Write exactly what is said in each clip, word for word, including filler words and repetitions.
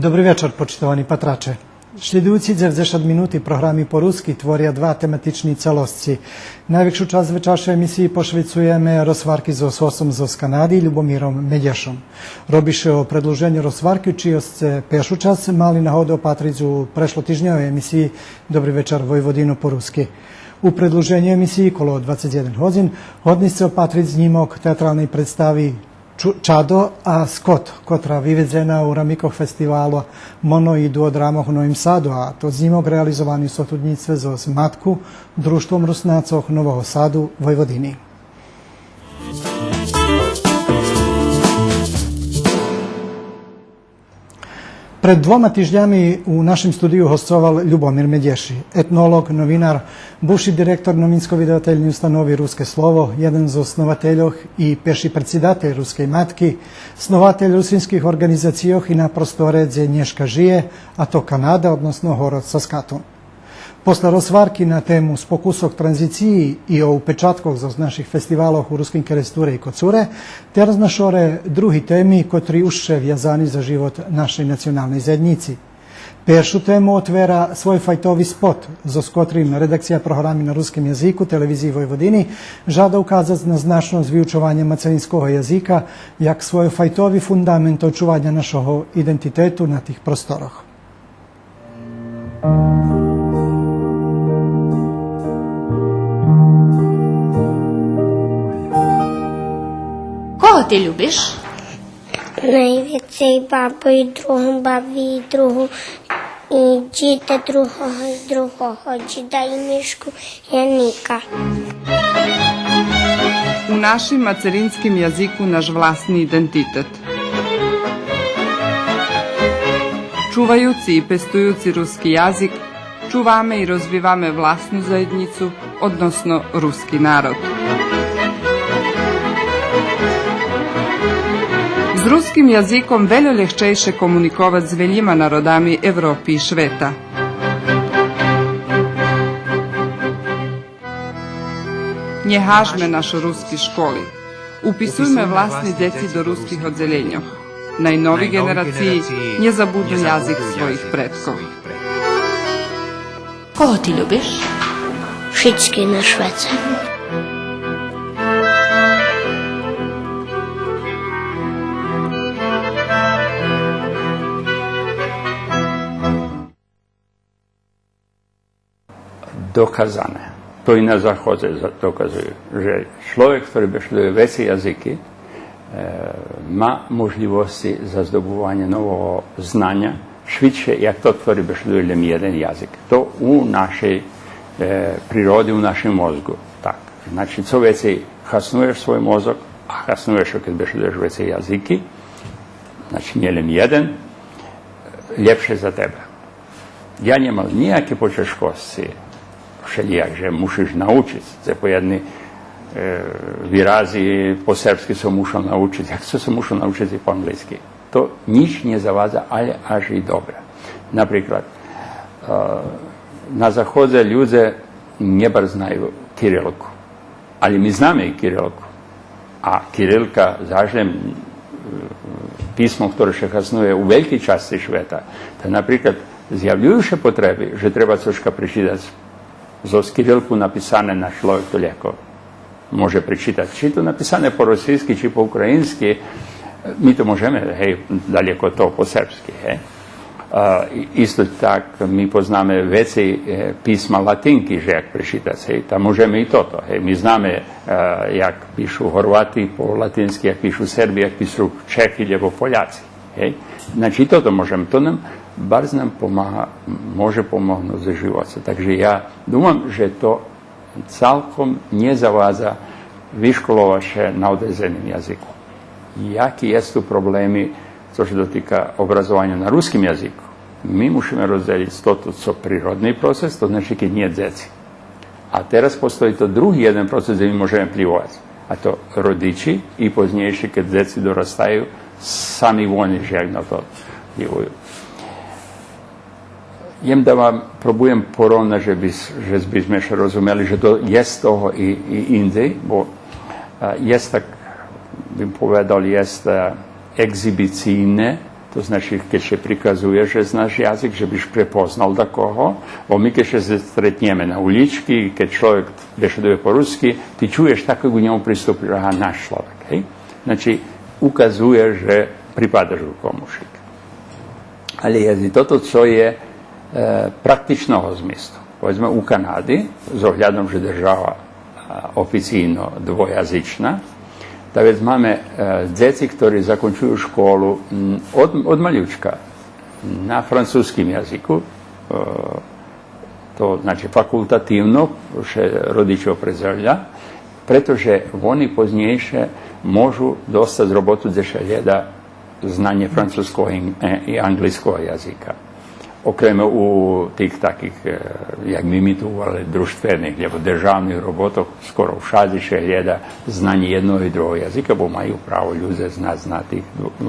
Добри вечар, почитовани патраче. Шлїдуюци дзевдзешат минути програми по руски творя два тематични цалосци. Найвекшу часц вечаршей емисиї пошвецуєме розгварки зоз госцом зоз Канади Любомиром Медєшом. Роби ше о предлуженю розгварки, чийо сце першу часц мали нагоду опатриц у прешлотижньовей емисиї Добри вечар, Войводино по руски. У предлуженю емисиї коло двацец єден годзин годни сце опатриц знїмок театралней представи Чу-, Чадо а Скот, котра виведзена у рамикох фестивала Моно и дуо драмох у Новим Саду, а то знїмок реализовани у сотруднїцтве зоз Матку, Дружтвом Руснацох Нового Саду, Войводини. Пред двома тижнями у нашим студию госцовал Любомир Медєши, етнолоґ, новинар, бувши директор Новинско-видавательней установи Руске слово, єден з основательох и перши предсидатель Рускей матки, снователь русинских орґанизацийох и на просторе дзе нєшка жиє, а то Канада, односно город Саскатун. После розгварки на тему спокусох транзициї и о упечаткох зоз наших фестивалох у Руским Керестуре и Коцуре, тераз на шоре други теми котри уж ше вязани за живот нашей националней заєднїци. Першу тему отвера Свойфайтови спот, зоз котрим редакция програми на руским язику Телевизиї Войводини жада указац на значносц виучованя мацеринского язика як свойфайтови фундамент очуваня нашого идентитету на тих просторох. Кого ти любиш? Найвецей бабу и другу, бабу и другу, и дїда другого, и другого дїда, и Мишку, и Яника. У нашим мацеринским язику наш власни идентитет. Чуваюци и пестуюци руски язик, чуваме и розвиваме власну заєднїцу, односно руски народ. З руским язиком вельо лєгчейше комуниковац з велїма народами Европи и швета. Нє гажме нашо руски школи. Уписуйме власни дзеци до руских оддзелєньох. Най нови ґенерациї нє забудну язик своїх предкох. Кого ти любиш? Шицки на швеце. Доказане. То и на заходзе за-, доказую, же чловек хтори бешедує вецей язики, е, ма можлївосци за здобуванє нового знаня швидше як тот хтори бешедує лєм єден язик. То у нашей, е, природи, у нашим мозґу. Так. Значи, цо вецей хаснуєш свой мозок, а хаснуєш го кед бешедуєш вецей язики, значи, нє лєм єден, лєпше за тебе. Я нємал нїяки почежкосци, вшелїяк же мушиш научиц, це поєдни, е, вирази по сербски сом мушал научиц, як сом мушал научиц и по анґлийски. То нїч нє завадза, але аж и добре. Наприклад, е, на заходзе людзе нє барз знаю кирилку. Али ми знаме и кирилку. А кирилка заш лєм, е, писмо хторе ше хаснує у велькей часци швета. Та, наприклад, зявюю ше потреби же треба цошка пречитац зоз кирилку написане, наш чловек то лєгко може пречитац. Чи то написане по росийски, чи по українски, ми то можеме, гей, далєко то по сербски, гей. А, и-, исто так ми познаме вецей, е, писма латинки, же як пречитац, гей, та можеме и тото, гей. Ми знаме, е, як пишу Горвати по латински, як пишу Серби, як пишу Чехи, лєбо Поляци, гей. Значи, и тото можеме, то нам, барз нам помага, може помогнуц за живоце. Так же я думам же то цалком нє завадза вишколовац ше на одредзеним язику. Яки єст ту проблеми, цо ше дотика образованя на руским язику? Ми мушиме роздзелїц тото цо природни процес, то значи кед нє дзеци. А тераз постої то други єден процес дзе ми можеме вплївовац. А то родичи и познєйше кед дзеци дорастаю, сами вони же як на то вплївую. Єм да вам пробуєм поровнац, же би с-, же би зме ше розумели, же то єст того и, и индзей, бо, а, єст так, бим поведал, єст, а, екзибицийне То значи, кед ше приказує же знаш язик, же биш препознал дакого, бо ми кед ше застретнєме на улїчки, кед чловек бешедує по руски, ти чуєш так як у ньому приступиш, ага, наш чловек, гей? Значи, указує же припадаш у комушик. Але є и тото цо є, е, практичного змисту. Поведзме у Канади, з оглядом же держава, а, официйно двоязична, та вец маме, е, дзеци хтори закончую школу, м, од, од малючка на французким язику, е, то значи факултативно ше родичи опредзеля, прето же вони познєйше можу достац роботу дзе ше глєда знанє французского и, е, и анґлийского язика. Окреме у тих таких, е, як ми, ми ту волали, дружтвених, лєбо державних роботох, скоро вшадзи ше глєда знанє єдного и другого язика, бо маю право людзе знац, знати, е,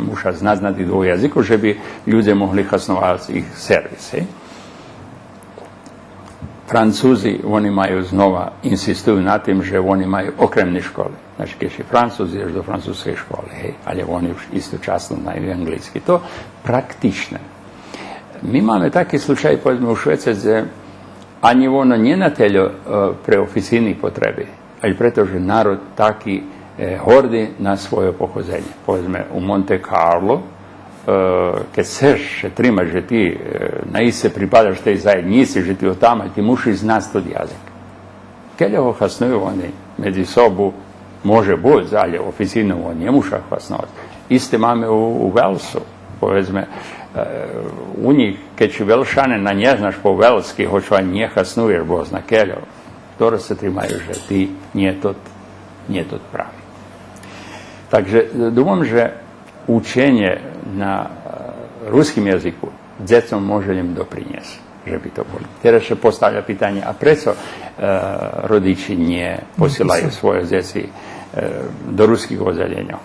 муша знац, знати двох язикох, же би людзе могли хасновац их сервиси. Французи, вони маю знова, инсистую на тим же вони маю окремни школи. Значи, кед ши Француз, идзеш до французкей школи, гей, але вони уж источасно знаю и анґлийски. То практичне. Ми маме таки случай, поведзме, у Швеце, дзе анї воно нє на тельо, е, пре официйни потреби, але прето же народ таки, е, горди на свойо походзенє. Поведзме, у Монте-Карло, е, кед сцеш ше тримац же ти, е, наисце припадаш тей заєднїци, же ти одтамаль, ти мушиш знац тот язик. Кельо го хасную вони медзи собу, може буц, але официйно вони нє муша хасновац. Исте маме у, у Велсу, поведзме, е, у нїх, кед ши Велшанин, а нє знаш по велски, гоч го нє хаснуєш, бо зна кельо, дораз ше тримаю же ти нє тот, нє тот прави. Так же, е, думам же ученє на, е, руским язику дзецом може лєм допринєсц же би то були. Тераз ше поставя питанє, а прецо, е, родичи нє посилаю свойо дзеци, е, до руских оддзелєньох?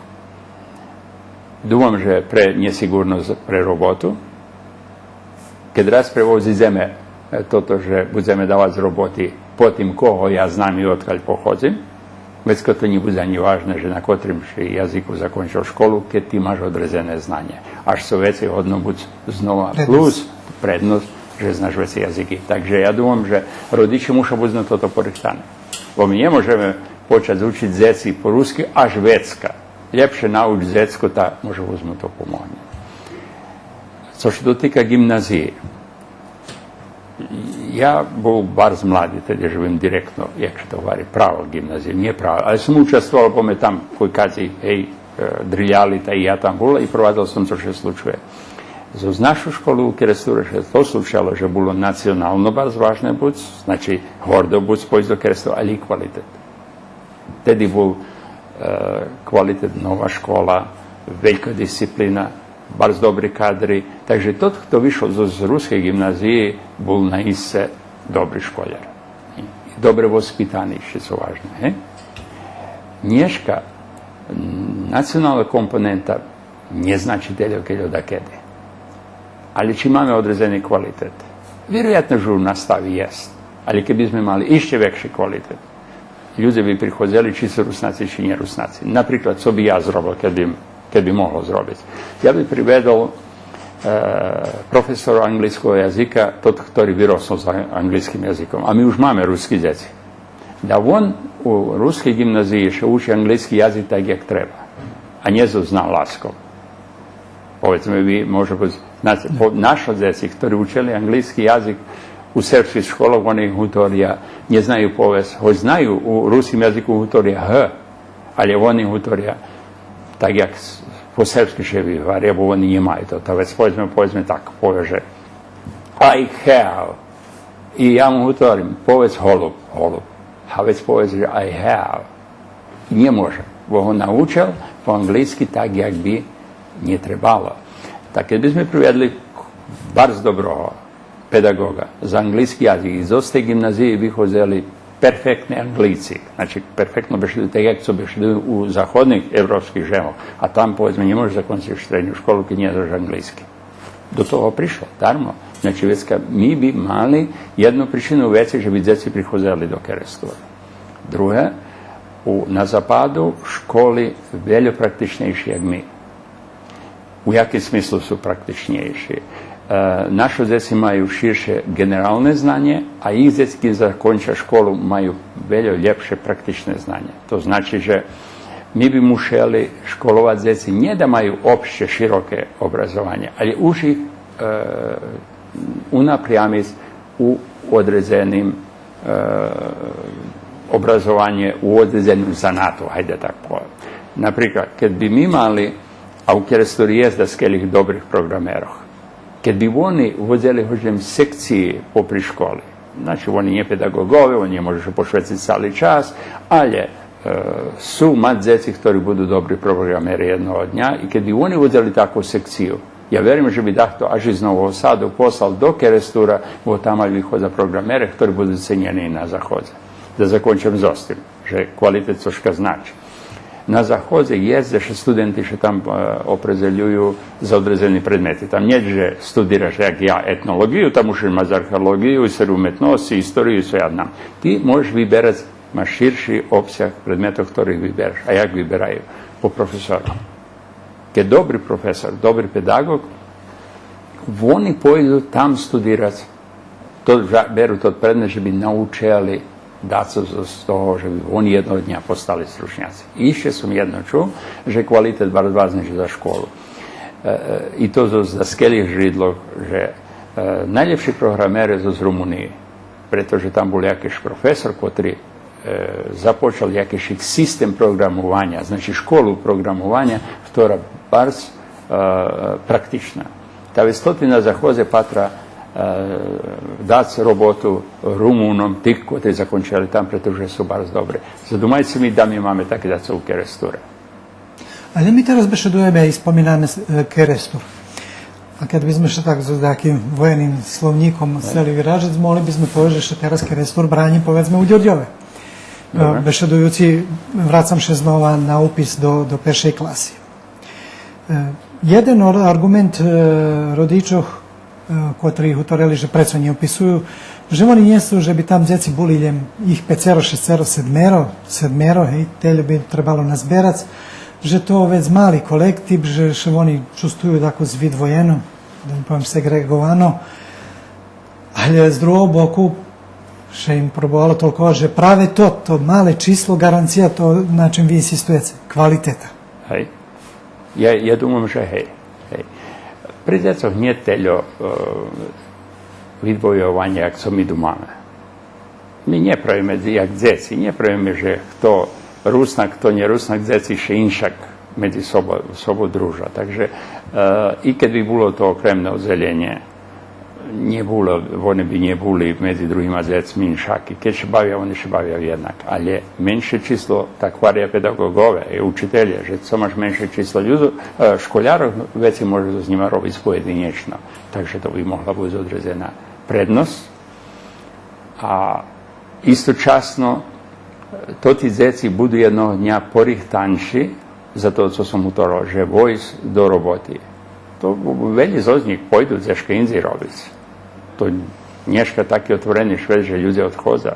Думам же пре нєсиґурносц пре роботу. Кед раз превозидземе, е, тото же будземе давац роботи по тим кого я знам и одкаль походзим, вецка то нє будзе анї важне же на котрим ши язику закончел школу, кед ти маш одредзене знанє. Аж цо вецей годно буц знова плюс, предносц, же знаш вецей язики. Так же я думам же родичи муша буц на тото порихтани. Бо ми нє можеме почац учиц дзеци по руски аж вецка. Лєпше науч дзецко, та може буц му то помогнє. Цо ше дотика ґимназиї, я бул барз млади, теди же бим директно, як ше то гвари, правел ґимназиї, нє правел, але сом участвовал, бо ме там койкадзи, гей, е, дриляли, та и я там бул и провадзел сом цо ше случує. Зоз нашу школу у Керестуре ше то случело же було национално барз важне буц, значи гордо буц поїсц до Керестура, але и квалитет. Теди бул, е, квалитет, нова школа, велька дисциплина, барз добри кадри. Так же тот хто вишол зоз, зоз рускей ґимназиї, бул наисце добри школяр. И добре воспитани, ище цо важне, гей? Нєшка, м, национална компонента нє значи тельо кельо дакеди. Але чи маме одредзени квалитет? Вироятно же у настави єст. Але кед бизме мали ище векши квалитет, людзе би приходзели, чи су Руснаци, чи нє Руснаци. Наприклад, цо би я зробел, кед би, кед би могло зробиц? Я би приведол, е, професора анґлийского язика, тот хтори вироснол з анґлийским язиком. А ми уж маме руски дзеци. Да вон у рускей ґимназиї ше учи анґлийски язик так як треба, а нє зоз наласком. Поведзме, ви, може буц, знаце, по-, нашо дзеци, хтори учели анґлийски язик у сербских школох, вони гуторя, нє знаю повесц, гоч знаю, у руским язику гуторя г, але вони гуторя так як с-, по сербски ше вигваря, бо вони нє маю то. Та вец поведзме, поведзме так, пове же: I have. И я му гуторим: поведз голуб, голуб. А вец поведзе же I have. Нє може, бо го научел по анґлийски так як би нє требало. Так кед бизме приведли барз доброго педаґоґа за анґлийски язик, и зоз тей ґимназиї виходзели перфектни Анґлийци, значи перфектно бешедую так як цо бешедую у заходних европских жемох, а там, поведзме, нє можеш закончиц штредню школу кед нє знаш анґлийски. До того пришло, дармо. Значи, вецка ми би мали єдну причину вецей же би дзеци приходзели до Керестура. Друге, у, на западу школи вельо практичнєйши як ми. У яким смислу су практичнєйши? Е, нашо дзеци маю ширше ґенералне знанє, а їх дзеци, кед законча школу, маю вельо лєпше практичне знанє. То значи же ми би мушели школовац дзеци нє да маю опште широке образованє, але уж их, е, унапрямиц у одредзеним, е, образованє, у одредзеним занату, гайде так повем. Наприклад, кед би ми мали, а у Керестури єст даскелїх добрих програмерох, кед би вони водзели гоч лєм секциї попри школи, значи, вони нє педаґоґове, вони нє можу ше пошвециц цали час, але, е, су мац дзеци хтори буду добри програмери єдного дня, и кед би вони водзели таку секцию, я верим же би дахто аж из Нового Саду послал до Керестура, бо там виходза програмери хтори буду ценєни на заходзе. Да закончим зоз тим же квалитет цошка значи. На заходзе єст же ше студенти ше там, е, опредзелюю за одредзени предмети. Там нє же студираш як я етнолоґию, там мушиш мац археолоґию, историю уметносци, историю, цо я знам. Ти можеш виберац, маш ширши обсяг предметох хторих вибераш. А як вибераю? По професорох. Кед добри професор, добри педаґоґ, вони пойду там студирац, то жа-, беру тот предмет же би научели дацо з, з того же би вони єдного дня постали стручняци. И ище сом єдно чул же квалитет барз важнєйши за школу. Е, е, и то зоз даскелїх жридлох, же, е, найлєпши програмери зоз Румуниї, прето же там бул якиш професор, котри, е, започал якиш систем програмованя, значи школу програмованя, хтора барз, е, практична. Та вец тоти на заходзе патра, е, дац роботу Румуном, тих котри закончели там, прето же су барз добри. Задумайце ми да ми маме таке дацо у Керестуре. Але ми тераз бешедуєме и споминаме, е, Керестур. А кед би зме ше так з таким воєним словнїком сцели виражиц, могли би зме повесц же ше тераз Керестур бранї, поведзме, у Дюрдьове. Е, добре. Бешедуюци, врацам ше знова на упис до, до першей класи. Е, єден ор-, арґумент, е, родичох, е, котри гуторели же прецо нє уписую, же вони нє сцу же би там дзеци були лєм їх пецеро, шесцеро, седмеро, седмеро, гей, тельо би требало назберац, же то вец мали колектив, же ше вони чувствую тако звидвоєно, да нє повем сегреґовано. Але з другого боку ше им пробовало толковац же праве то, то мале число ґаранция то на чим ви инсистуєце, квалитета. Гей. Я, я думам же гей. Гей. При дзецох нє тельо, е, видвойованя як цо ми думаме. Ми нє правиме як дзеци, нє правиме же хто Руснак, хто нє Руснак, дзеци ше иншак медзи собо, собо дружа. Так же, е, и кед би було то окремне оддзелєнє, нє було, вони би нє були медзи другима дзецми иншаки. Кед ше бавя, вони ше бавя єднак. Але менше число, та гваря педаґоґове и учителє, же цо маш менше число людзох, е, школярох, вецей можеш з нїма робиц поєдинєчно. Так же то би могла буц одредзена предносц. А источасно, е, тоти дзеци буду єдного дня порихтанши за то цо сом гуторел, же войсц до роботи. То велї зоз нїх пойду дзешка индзей робиц. То нєшка таки отворени швет же людзе одходза.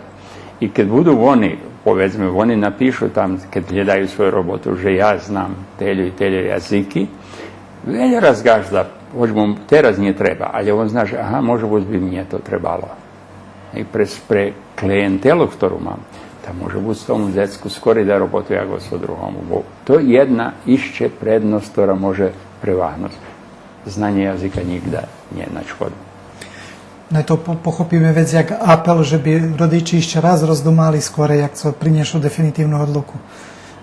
И кед буду вони, поведзме, вони напишу там, кед глєдаю свою роботу, же я знам тельо и тельо язики, вельо раз ґажда, гоч му тераз нє треба, але вон зна же, ага, може буц би мнє то требало. И пре, пре клиєнтелу, хтору мам, та може буц тому дзецку скорей да роботу як оцо другому. Бо то єдна ище предносц, хтора може превагнусц. Знанє язика нїґда нє на чкоду. Но то по-, похопиме вец як апел же би родичи ище раз роздумали скорей як цо принєшу дефинитивну одлуку.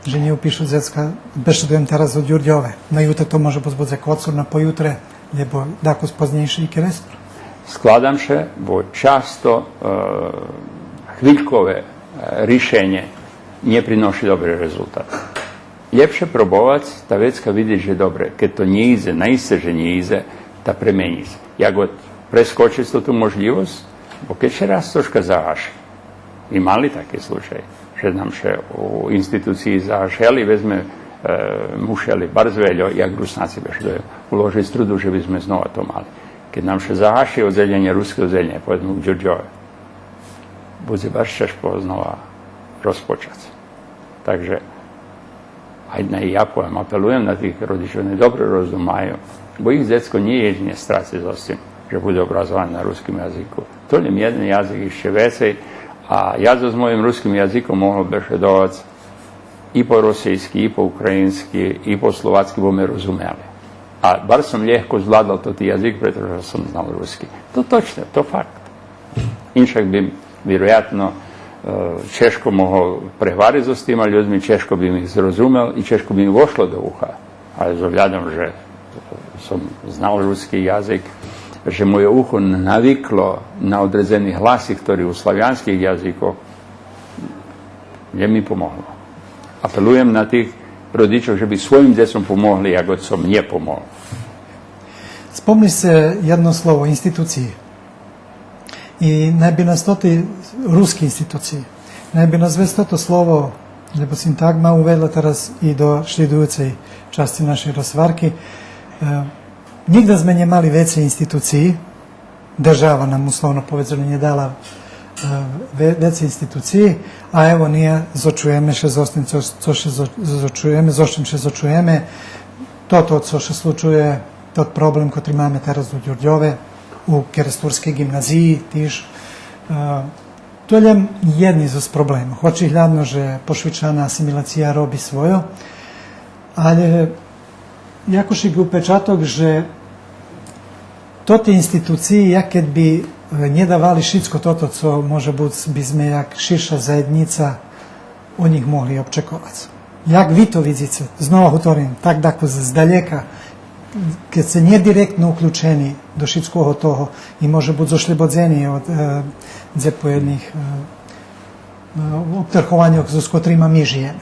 Же нє упишу дзецка, бешедуєм тераз о Дюрдьове. На ютре то може буц будзе Коцур, на поютре, лєбо дакус познєйше и Керестур. Складам ше, бо часто, е, хвилькове, е, ришенє нє приноши добри резултат. Лєпше пробовац, та вецка видзиц же добре, кед то нє идзе, наисце же нє идзе, та пременїц. Як од прескочиц тоту можлївосц, бо кед ше раз цошка загаши, и мали таки случай, же нам ше у институциї загашели, вец зме, е, мушели барз вельо, як Руснаци бешедую, уложиц труду же би зме знова то мали. Кед нам ше загаши оддзелєнє, руске оддзелєнє, поведзме у Дюрдьове, будзе барз чежко знова розпочац. Так же, Гайде, я повем, апелуєм на тих родичох, най добре розумаю, бо їх дзецко нє єдине страци зоз тим же буде образоване на руским язику. То лєм єден язик, ище вецей, а я зоз моїм руским язиком могол бешедовац и по росийски, и по українски, и по словацки, бо ме розумели. А барз сом лєгко звладал тоти язик, прето же сом знал руски. То точно, то факт. Иншак бим, вироятно, е, чежко могол прегвариц зоз тима людзми, чежко бим их зрозумел и чежко би ми вошло до уха. Але з оглядом же сом знал руски язик, же моє ухо навикло на одредзени гласи, хтори у славянских язикох, нє ми помогло. Апелуєм на тих родичох же би своїм дзецом помогли, як сом мнє помогол. Спомниш сце єдно слово, институциї. И най би нас тоти руски институциї, най би нас вец тото слово, лєбо синтаґма уведла тераз и до шлїдуюцей часци нашей розгварки. Е, нїґда зме нє мали вецей институциї, держава нам, условно поведзано, нє дала, е, ве-, вецей институциї, а ево, нє зочуєме ше зоз тим цо, цо ше зо-, зочуєме, зоз чим ше зочуєме. Тото цо ше случує, тот проблем котри маме тераз у Дюрдьове, у керестурскей ґимназиї тиж, е, то лєм єдни зоз проблемох. Очиглядно же пошвидшана асимилация роби свойо, але якошик упечаток же тоти институциї, як кед би, е, нє давали шицко тото цо, може буц, би зме як ширша заєднїца од нїх могли обчековац. Як ви то видзице? Знова гуторим, так дакус здалєка, кед сце нє директно уключени до шицкого того и, може буц, ошлєбодзени од, е, дзепоєдних, е, е, обтерхованьох зоз котрима ми жиєме.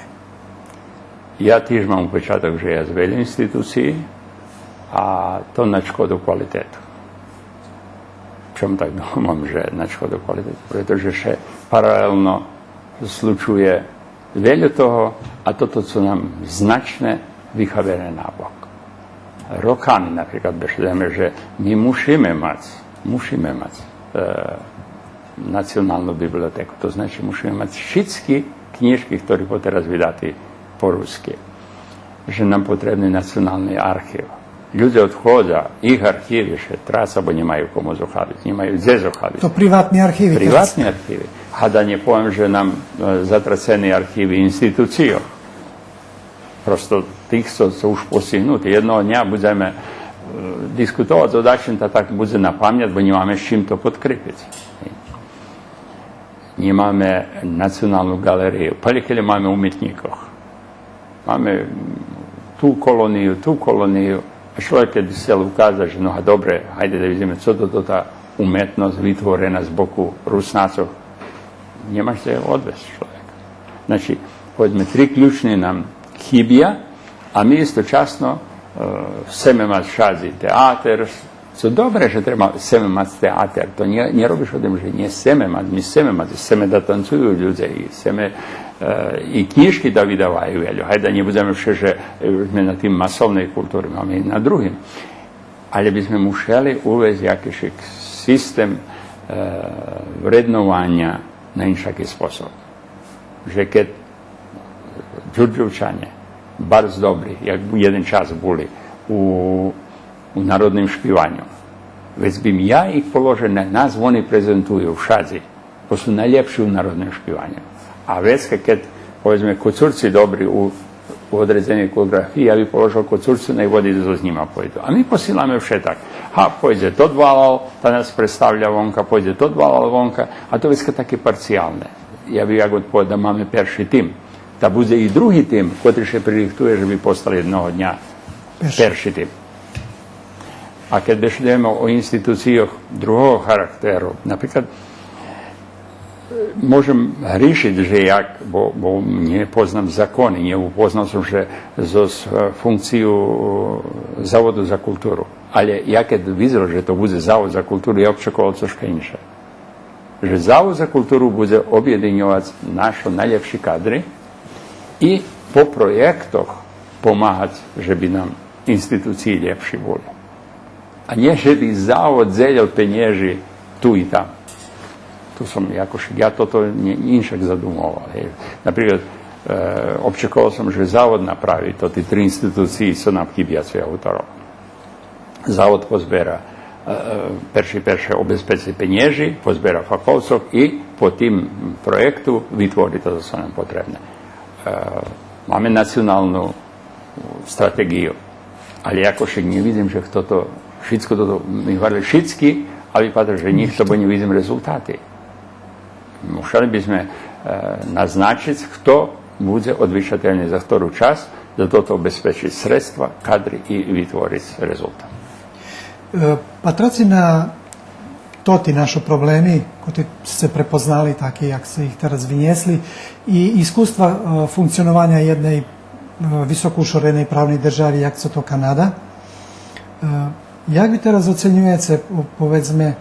Я тиж мам упечаток же я звелю институциї, а то на шкоду квалитету. Чом так думам же на шкоду квалитету? Прето же ше паралелно случує вельо того, а тото цо нам значне вихавере набок. Роками, наприклад, бешедземе же ми мушиме мац, мушиме мац, е, националну библиотеку. То значи, мушиме мац шицки кнїжки, хтори потераз видати по руски. Же нам потребни национални архив. Людзе одходза, їх архиви ше траца, бо нємаю кому зохабиц, нємаю дзе зохабиц. То приватни архиви тераз. Приватни архиви. Гайде, нє повем же нам, е, затрацени архиви институцийох. Просто тих цо, цо уж постигнути. Єдного дня будземе, е, дискутовац о дачим, та так будзе на памят, бо нємаме з чим то подкрепиц. Нємаме националну ґалерию. Палєкельо маме уметнїкох. Маме, м, ту колонию, ту колонию. А чловек кед би сцел указац же, но, а добре, гайде да видзиме цо то, то та уметносц витворена з боку Руснацох, нємаш дзе одвесц чловека. Значи, поведзме, три ключни нам хибя, а ми источасно, е, сцеме мац шадзи театер, цо добре же треба, сцеме мац театер, то нє, нє робиш о тим же нє сцеме мац, ми сцеме мац, сцеме да танцую людзе и сцеме, е, и кнїжки да видаваю вельо. Гайде, нє будземе вше же, е, зме на тим масовней култури, маме и на другим. Але би зме мушели увесц якишик систем, е, вреднованя на иншаки способ. Же кед Дюрдьовчане барз добри, як бу-, єден час були у, у народним шпиваню, вец бим я их положел на нас, вони презентую вшадзи, бо су найлєпши у народним шпиваню. А вецка кед, поведзме, Коцурци добри у, у одредзеней кореоґрафиї, я би положел Коцурцу, най води зоз нїма пойду. А ми посиламе вше так. Га, пойдзе тот валал, та нас представя вонка, пойдзе тот валал вонка, а то вецка таке парциялне. Я би як одповедал, маме перши тим. Та будзе и други тим, котри ше пририхтує же би постал єдного дня перши. Перши тим. А кед бешедуєме о институцийох другого характеру, наприклад, можем гришиц же як, бо, бо нє познам закони, нє упознал сом ше зоз, е, функцию, е, Заводу за културу. Але я кед видзел же то будзе Завод за културу, я очековал цошка инше. Же Завод за културу будзе обєдиньовац нашо найлєпши кадри и по проєктох помагац же би нам институциї лєпши були. А нє же би Завод дзелєл пенєжи ту и там. Ту сом якош, я тото нє-, иншак задумовал, гей. Наприклад, Е, обчековал сом же Завод направи тоти три институциї цо нам хибя, цо я гутором. Завод позбера, е, перше, перше обезпечи пенєжи, позбера фаховцох и по тим проєкту витвори тото цо нам потребне. Е, маме националну стратеґию, але якош нє видзим же хто то, шицко тото, ми гварели шицки, а випада же нїхто, бо нє видзим резултати. Мушели би зме, е, назначиц хто будзе одвичательни за хтору часц, за тото обезпечиц средства, кадри и витвориц резултат. Е, патраци на тоти нашо проблеми, котри сце препознали, таки як сце их тераз винєсли, и искуства, е, функционованя єдней, е, високо ушореней правней держави, як цо то Канада, е, як ви тераз оценюєце, по-, поведзме,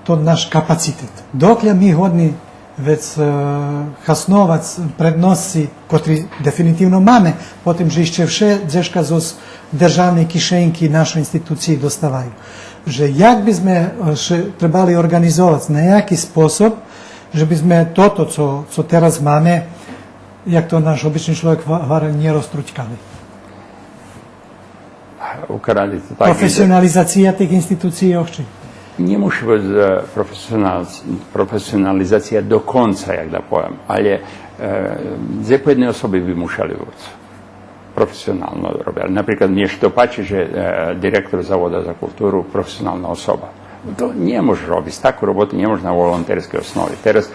тот наш капацитет? Докля ми годни вец, е, хасновац предносци котри дефинитивно маме, по тим же ище вше дзешка зоз державней кишенки нашо институциї доставаю. Же як би зме, е, ше требали орґанизовац на яки способ, же би зме тото цо, цо тераз маме, як то наш обични чловек гва-, гварел, нє розтруцькали. Украдни то так. Професионализация тих институциї охчи. Нє муши буц, е, професионал-, професионализация до конца, як да повем, але, е, дзепоєдни особи би мушели буц професионално робели. Наприклад, мнє ше то пачи же, е, директор Завода за културу професионална особа. То нє може робиц, таку роботу нє може на волонтерскей основи. Тераз,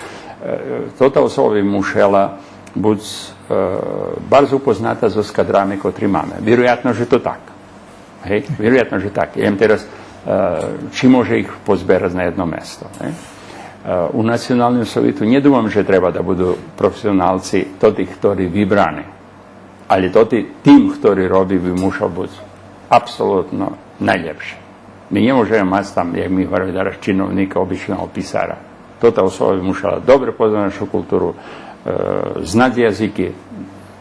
е, тота особа би мушела буц, е, барз упозната зоз кадрами котри маме. Вироятно же то так. Гей? Вироятно же так. Я им тераз, е, чи може их позберац на єдно место, гей? Е, у Националним совиту нє думам же треба да буду професионалци, тоти хтори вибрани. Але тоти тим хтори роби би мушел буц апсолутно найлєпши. Ми нє можеме мац там, як ми гварели тераз, чиновника, обичного писара. Тота особа би мушела добре познац нашу културу, е, знац язики,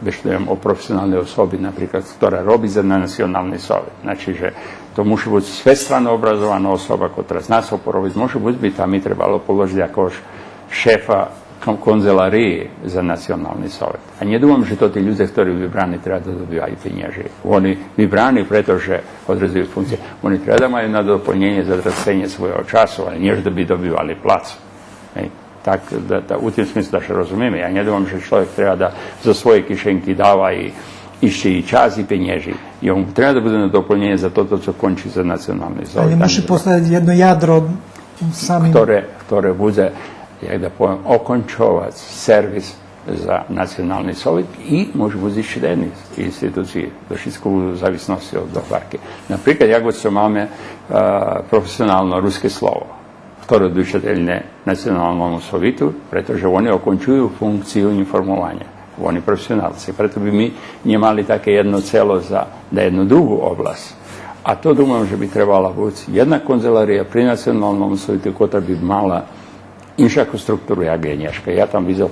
вецка о професионалней особи, наприклад, хтора роби за Национални совит. Значи же то муши буц свестровано образована особа котра зна цо поробиц. Може буц би там и требало положиц якогош шефа кон-, конзелариї за Национални совит. А нє думам же тоти людзе хтори вибрани треба да добиваю пенєжи. Вони вибрани прето же одредзую функциї. Вони треба да маю на дополнєнє за траценє свойого часу, але нє же да би добивали плацу. Гей? Так, да, да, у тим смислу да ше розумиме. Я нє думам же чловек треба да зоз своєй кишенки дава и, ище и час и пенєжи. Йому треба да будзе на дополнєнє за тото цо кончи за Национални совит. Але муши постояц єдно ядро самим. Хторе, хторе будзе, як да повем, окончовац сервис за Национални совит и може буц ище єдни институциї, то шицко у зависносци од гварки. Наприклад, як цо маме, е, професионално Руске слово, хторе одвичательне Националному совиту, прето же вони окончую функцию информованя. Вони професионалци. Прето би ми нє мали таке єдно цело за, за єдну другу обласц. А то думам же би требала буц єдна конзелария при Националному совиту котра би мала иншаку структуру як є нєшка. Я там видзел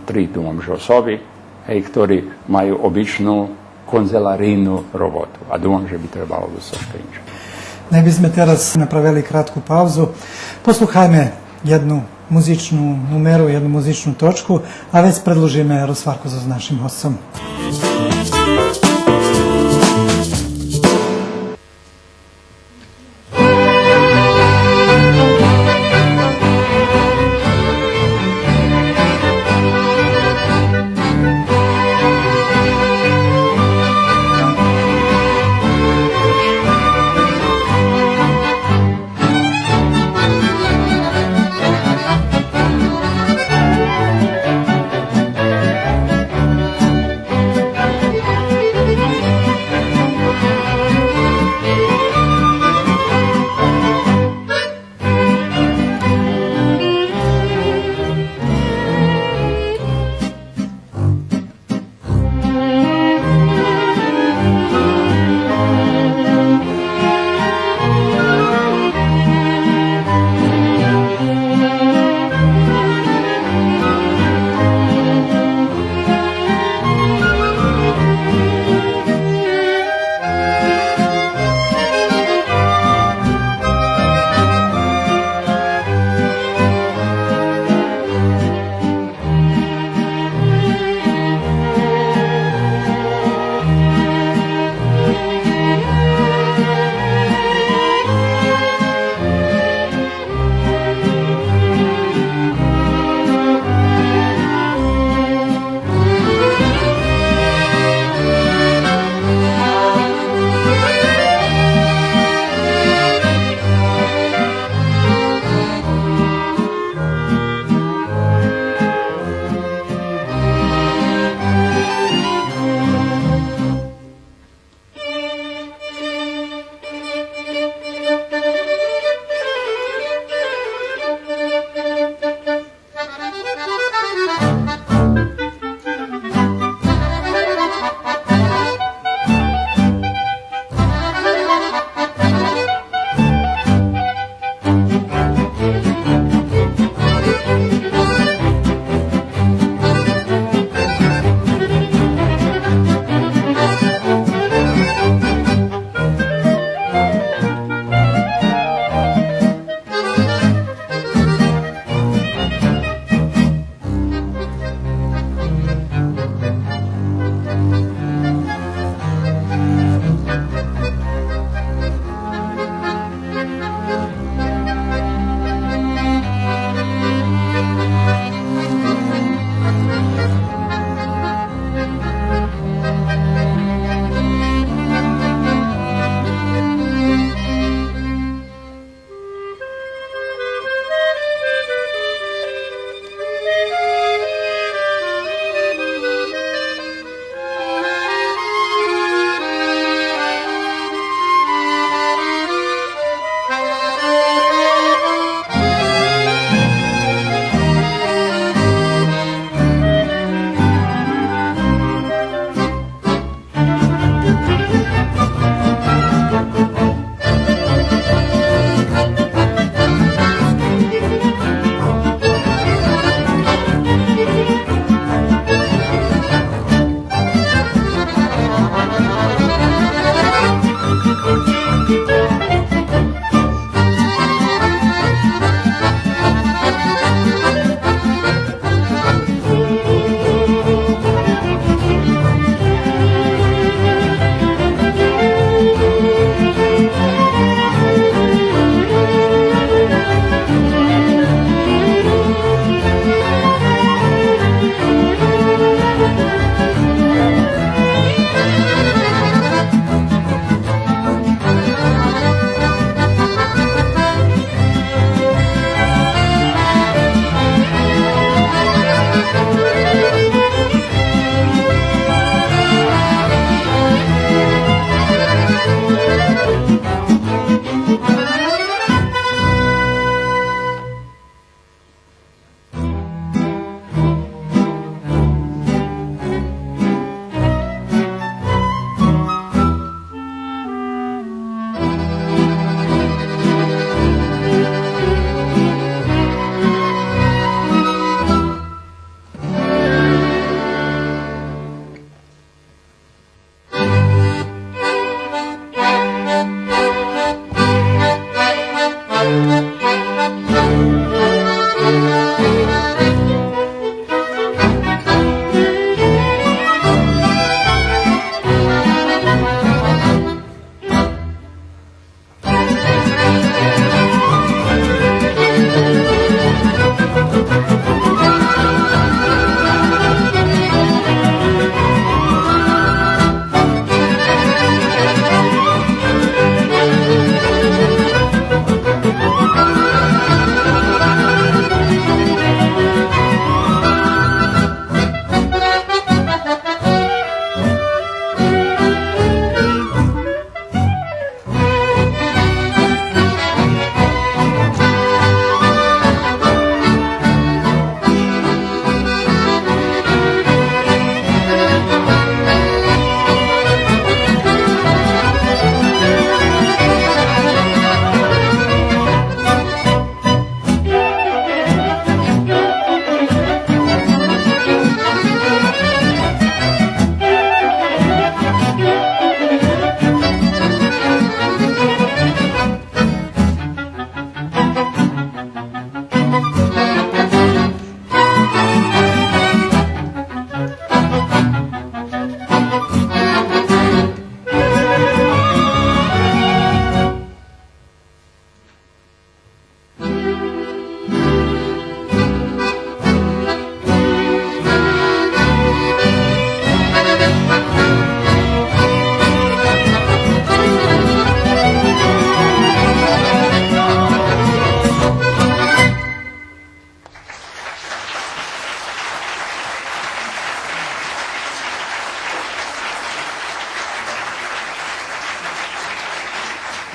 три, думам же, особи, гей, хтори маю обичну конзеларийну роботу. А думам же би требало буц цошка инше. Най би зме тераз направели кратку паузу. Послухайме єдну музичну нумеру, єдну музичну точку, а вец предлужиме розгварку зоз нашим госцом.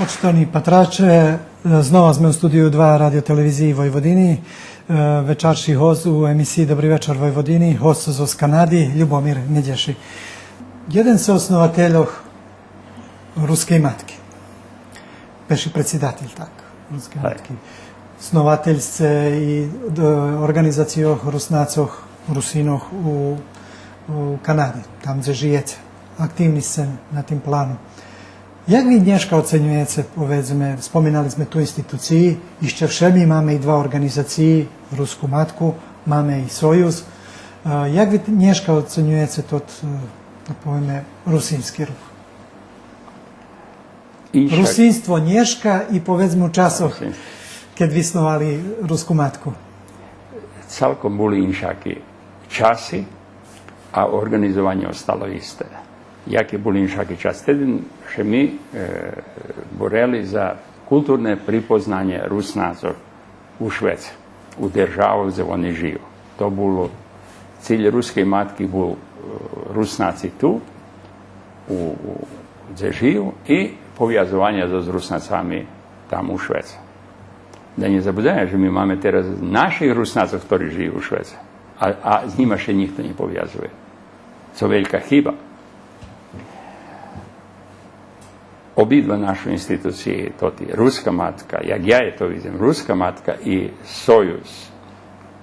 Штовани патраче, знова зме у студию два Радио-телевизиї Войводини. Е, вечарши госц у емисиї Добри вечар Войводини, госц зоз Канади, Любомир Медєши. Єден сце основательох Рускей матки. Перши предсидатель, так, Рускей матки. Основатель сце и, е, орґанизацийох Руснацох, Русинох у, у Канади, там дзе жиєце. Активни сце на тим плану. Як ви нєшка оценюєце, поведзме, споминали зме ту институциї, ище вше ми маме и два орґанизациї, Руску матку, маме и Союз. Е, як ви нєшка оценюєце тот, е, да повеме, русински рух? Иншак. Русинство нєшка и, поведзме, у часох, кед ви сновали Руску матку. Цалком були иншаки часи, а орґанизованє остало исте. Яки були иншаки часи? Теди ше ми, е, борели за културне припознанє Руснацох у швеце, у державох дзе вони жию. То було, циль Рускей матки бул, е, Руснаци ту, у, у, дзе жию, и повязованє зоз Руснацами там у швеце. Да нє забудзаме же ми маме тераз наших Руснацох, хтори жию у швеце, а, а з нїма ше нїхто нє повязує. Цо велька хиба. Обидва наши институциї, тоти Руска матка, як я то видзим, Руска матка и Союз,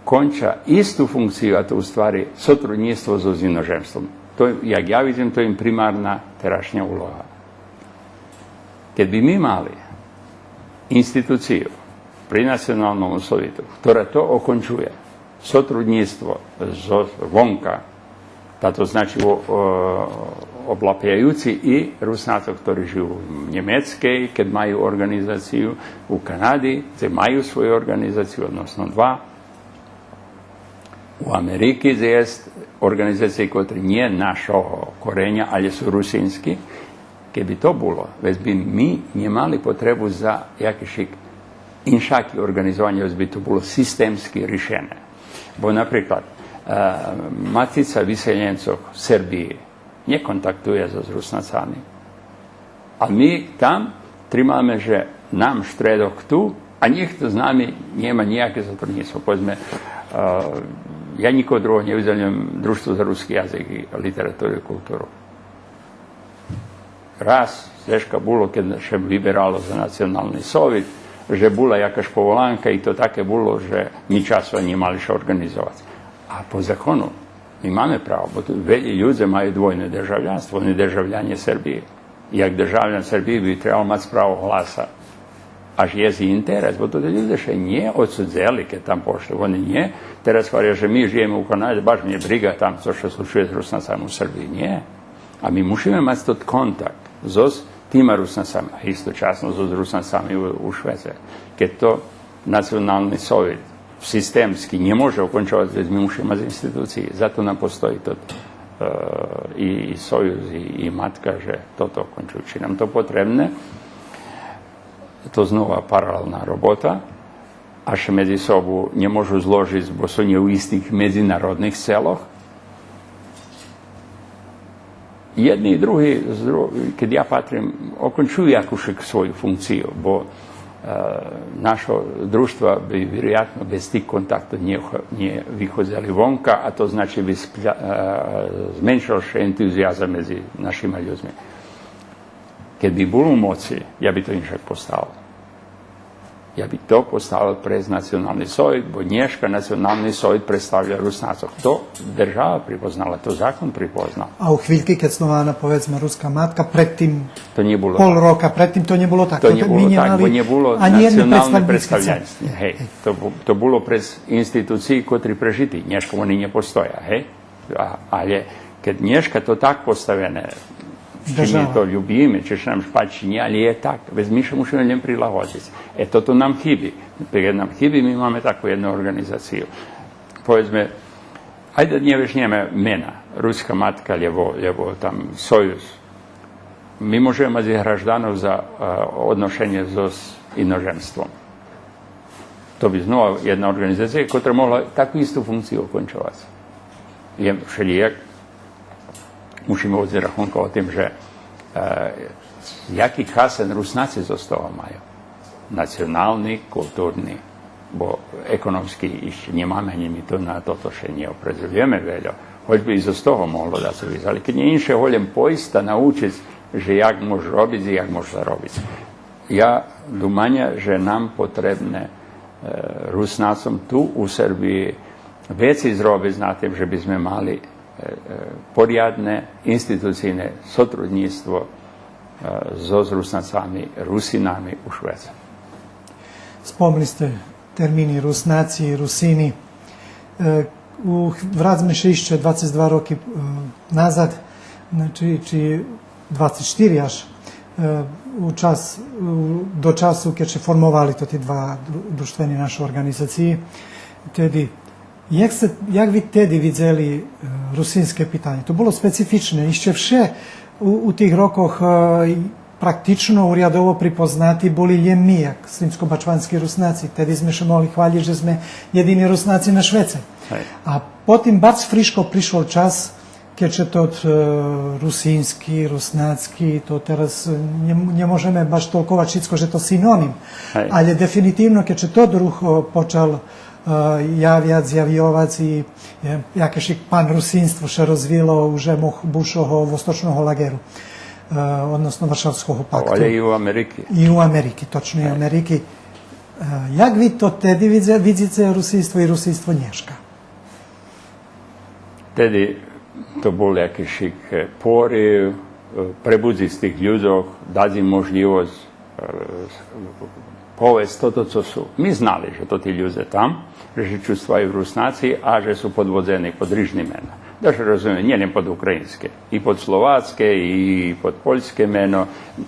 конча исту функцию, а то у ствари сотруднїцтво зоз иножемством. То, як я видзим, то им примарна терашня улога. Кед би ми мали институцию при Националному совиту, хтора то окончує, сотруднїцтво зоз вонка, та то значи о-, о-, облапяюци и Руснацох, хтори жию у Нємецкей, кед маю орґанизацию, у Канади, дзе маю свою орґанизацию, односно два, у Америки, дзе єст орґанизациї котри нє нашого кореня, алє су русински, кед би то було, вец би ми нє мали потребу за якишик иншаки орґанизованє, вец би то було системски ришене. Бо, наприклад, е, Матица виселєнцох Сербиї нє контактує зоз Руснацами. А ми там тримаме же нам штредок ту, а нїхто з нами нєма нїяке сотруднїцтво. Поведзме, е, я нїкого другого нє видзим, лєм Дружтво за руски язик и литературу и културу. Раз, зешка було, кед ше виберало за Национални совит, же була якаш поволанка и то таке було же ми часу нє мали ше орґанизовац. А по закону ми маме право, бо ту велї людзе маю двойне державлянство, они державлянє Сербиї. Як державлянин Сербиї би требал мац право гласа. Аж єст и интерес, бо тоти людзе ше нє одсудзели, кед там пошли. Вони нє тераз гваря же ми жиєме у Канади, баш мнє бриґа там, цо ше случує з Руснацами у Сербиї. Нє. А ми мушиме мац тот контакт зоз тима Руснацами, а источасно зоз Руснацами у, у Швеце. Кед то Национални совит системски нє може окончовац, вец ми мушиме мац институциї. Зато нам постої тот, е, и, и Союз, и, и Матка, же тото окончує. Чи нам то потребне, то знова паралелна робота, а ше медзи собу нє можу зложиц, бо су нє у истих медзинародних целох. Єдни и други, з дру-, кед я патрим, окончую якуш свою функцию, бо, е, нашо дружтва би, вироятно, без тих контактох нє, нє виходзели вонка, а то значи би спля-, е, зменшел ше ентузиязам медзи нашима людзми. Кед би бул у моци, я би то иншак поставел. Я би то поставел през Национални совит, бо нєшка Национални совит представля Руснацох. То держава припознала, то закон припознал. А у хвильки кед снована, поведзме, Руска матка, пред тим то нє було пол рока, пред тим то нє було так. То нє було так, бо нє було националне представлянство. Гей, то бу-, то було през институциї котри прежити, нєшка вони нє постоя, гей. А, але кед нєшка то так поставене, чи ми то любиме, чи ше нам пачи, нє, але є так. Вец ми ше мушиме лєм прилагодзиц. Е, тото нам хиби. Кед нам хиби, ми маме таку єдну орґанизацию. Поведзме, айде да нє вешнєме мена, Руска матка, лєбо, лєбо там Союз. Ми можеме мац и гражданох за, е, одношенє зоз иножемством. То би знова єдна орґанизация котра могла таку исту функцию окончовац. Є вшелїяк, мушиме водзиц рахунка о тим же, е, Яки хасен Руснаци зоз того маю? Национални, културни, бо економски ище нємаме, анї ми то на тото ше нє опредзелюєме вельо. Гоч би и зоз того могло дацо висц, але кед нє инше, голєм пойсц та научиц же як мож робиц и як мож заробиц. Я думам же нам потребне, е, Руснацом ту у Сербиї вецей зробиц на тим же би зме мали, е, е, порядне институцийне сотруднїцтво, е, зоз Руснацами, Русинами у Швеце. Спомли сце термини Руснаци и Русини. Е, у, врацме ше ище двацец два роки, е, назад, значи, чи двацец штири аж, е, у час, у, до часу кед ше формовали тоти два дру-, дружтвени нашо орґанизациї. Теди, як сце, як ви теди видзели, е, русинске питанє? То було специфичне, ище вше у, у тих рокох, е, практично урядово припознати були лєм ми, як Слимско-Бачвански Руснаци. Теди зме ше могли хвалїц же зме єдини Руснаци на швеце. Гей. А потим бац фришко пришол час кед ше тот, е, русински, руснацки, то тераз, е, нє, нє можеме баш толковац шицко же то синоним. Гей. Але дефинитивно, кед ше тот рух, о, почал, е, явяц, зявйовац и, е, якешик панрусинство ше розвило у жемох бувшого восточного лагеру, е, односно Варшавского пакту. Але и у Америки. И у Америки, точно, и у Америки. Е, як ви то теди видзе-, видзице русинство и русинство нєшка? Теди то бул якишик, е, порив, е, пребудзиц тих людзох, дац им можлївосц, е, повесц тото цо су. Ми знали же тоти людзе там, же ше чувствую Руснаци, а же су подводзени под рижни мена. Да ше розумиме, нє лєм под українске, и под словацке, и под польске мено,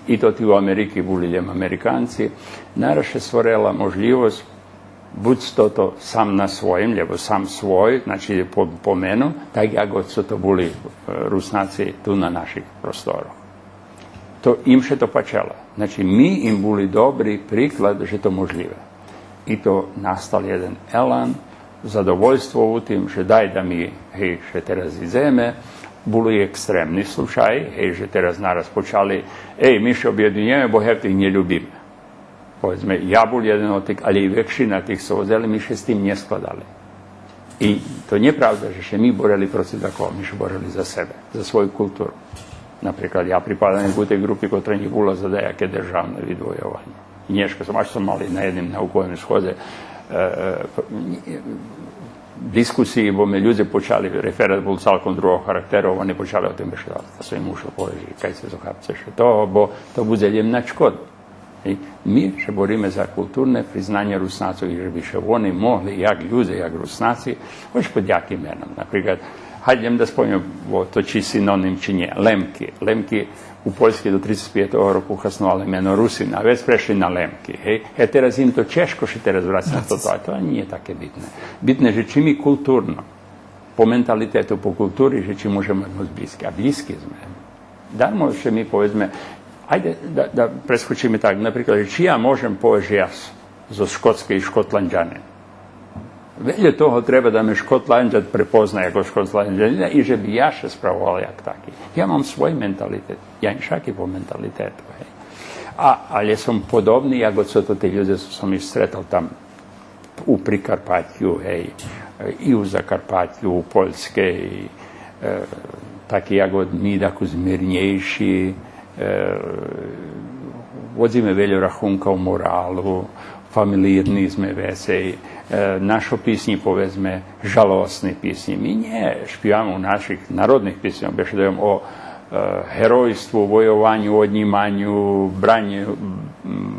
и тоти у Америки були лєм Американци. Нараз ше створела можлївосц буц тото сам на своїм, лєбо сам свой, значи по, по мену, так як оцо то були, е, Руснаци ту на наших просторох. То им ше то пачело. Значи, ми им були добри приклад же то можлїве. И то настал єден елан, задовольство у тим же дай да ми, гей, же тераз идземе. Були и екстремни случаї, гей, же тераз нараз почали, ей, ми ше обєдинєме, бо гевтих нє любиме. Поведзме, я бул єден од тих, але и векшина тих цо водзели, ми ше з тим нє складали. И то нє правда же ше ми борели процив дакого, ми ше борели за себе, за свою културу. Наприклад, я припадам и тей ґрупи котра нє була за даяке державне видвойованє. И нєшка сом, аж сом мал и на єдним науковим сходзе, е, е, дискусиї, бо ме людзе почали, реферат бул цалком другого характеру, они почали о тим бешедовац. Та сом им мушел повесц же кай сце, зохабце ше того, бо то будзе лєм на чкоду. И ми ше бориме за културне признанє Руснацох, же би ше вони могли, як людзе, як Руснаци, гоч под яким меном. Наприклад, гайде лєм да спомнєм, бо то чи синоним, чи нє, Лемки. Лемки у Польскей до трицец пятого року хасновали мено Русин, а вец прешли на Лемки, гей? Е, тераз им то чежко ше тераз врацац на тото, а то анї нє таке битне. Битне же чи ми културно, по менталитету, по култури, же чи можеме моц блїзки, а блїзки зме. Дармо же ми, поведзме, гайде да, да прескочиме так, наприклад, же чи я можем повесц же я с-, зоз Шкоцкей и Шкотландянин. Вельо того треба да ме Шкотландян препозна яко Шкотландянина и же би я ше справовал як таки. Я мам свой менталитет, я иншаки по менталитету, гей. А, але сом подобни як оцо тоти людзе цо сом их стретал там у Прикарпатю, гей, и у Закарпатю, у Польскей, е, таки як од ми, дакус мирнєйши, е, водзиме вельо рахунка о моралу, фамилирни зме вецей, е, нашо писнї, поведзме, жалосни писнї. Ми нє шпиваме у наших народних писньох, бешедуєме о, е, геройству, войованю, однїманю, браню, м,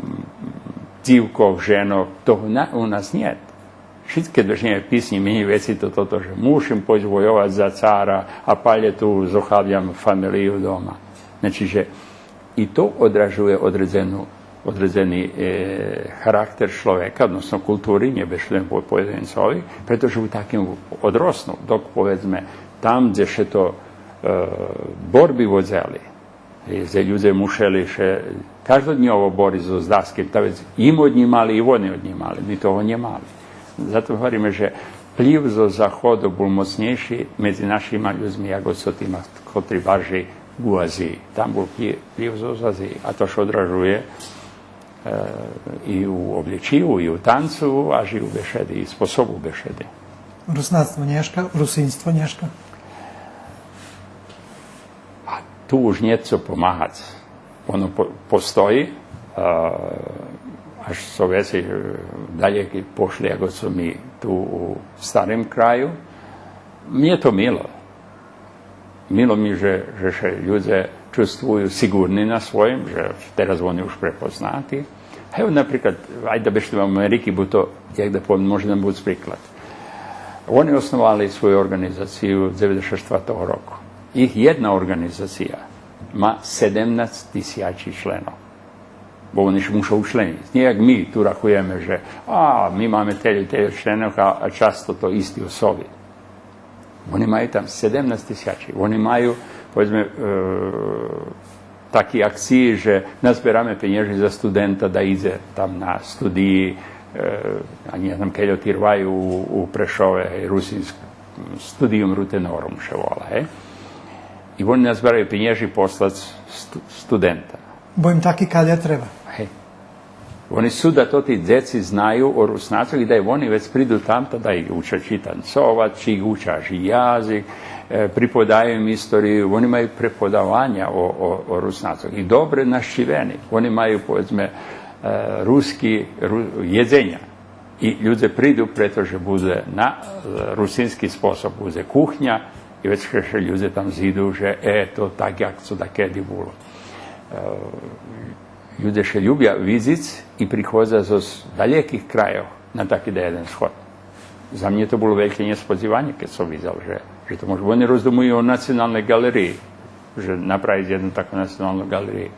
дзивкох, женох. Того на-, у нас нєт. Шицке дошнєве писнї менєй вецей то тото же мушим пойсц войовац за цара, а палє ту зохабям фамилию дома. Значи же и то одражує одредзену, одредзени, е, характер чловека, односно култури, нє бешедуєм по поєдинцови, прето же у таким одроснул, док, поведзме, там дзе ше то, е, борби водзели, и дзе людзе мушели ше каждодньово бориц зоз даским, та вец им однїмали и вони однїмали, ми того нє мали. Зато говориме же вплїв зоз заходу бул моцнєйши медзи нашима людзми, як оцо тима котри баржей у Азиї. Там бул плї-, плїв зоз Азиї, а то ше одражує, е, и у облїчию, и у танцу, аж и у бешеди, и способу бешеди. Руснацтво нєшка, русинство нєшка. А ту уж нєт цо помагац. Воно по-, постої, а, аж цо вецей, е, далєки пошли, яко цо ми ту у старим краю. Мнє то мило. Мило ми же, же ше людзе чувствую сиґурни на своїм, же тераз вони уж препознати. Ево, наприклад, айде да бешедуєме о Америки, бо то, як да повем, може нам буц приклад. Вони основали свою орґанизацию дзеведзешат штвартого року. Їх єдна орґанизация ма седемнац тисячи членох. Бо вони ше муша учленїц. Нє як ми ту рахуєме же, а, ми маме тельо, тельо членох, а, а часто то исти особи. Вони маю там седемнац тисячи. Вони маю, поведзме, е, таки акциї же назбераме пенєжи за студента да идзе там на студиї, е, а нє знам кельо тирваю у, у Прешове, гей, русинск-, Studium Ruthenorum ше вола, гей. И вони назбераю пенєжи послац сту-, студента. Бо им таки калє треба. Гей. Вони су да тоти дзеци знаю о Руснацох и да вони вец приду там, та да их уча чи танцовац, чи их уча язик, е, приповедаю им историю, вони маю преподаваня о, о, о Руснацох. И добре нащивени. Вони маю, поведзме, е, руски, ру-, єдзеня. И людзе приду, прето же будзе на, е, русински способ, будзе кухня, и вец ше, ше людзе там зиду, же, е, то так, як цо дакеди було. Е, Людзе ше любя видзиц и приходза зоз далєких крайох на таки даєден сход. За мнє то було вельке нєсподзиванє, кед сом видзел же, же то може. Вони роздумую о националней ґалериї, же направиц єдну таку националну ґалериї.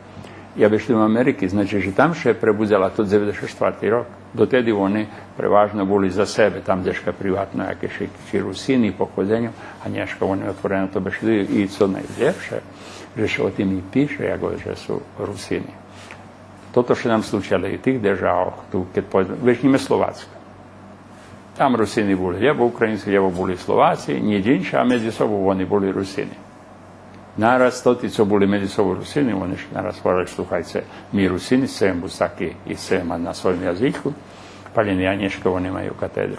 Я бешедуєм о Америки, значи же там ше пребудзела, то дзеведзешат штварти рок. Дотеди вони преважно були за себе, там дзешка приватно якешик чи Русини по ходзеню, а нєшка вони отворено то бешедую и цо найлєпше, же ше о тим и пише, як же су Русини. Тото ше нам случело и в тих державох, ту, кед поведзме, вежнїме Словацку. Там Русини були лєво українци, лєво були Словаци, нїч инше, а медзи собом вони були Русини. Нараз тоти цо були медзи собом Русини, вони ше нараз поведзли: слухайце, ми Русини, сцеме буц таки и сцеме мац на своїм язику, палєни, а нєшка вони маю катедру.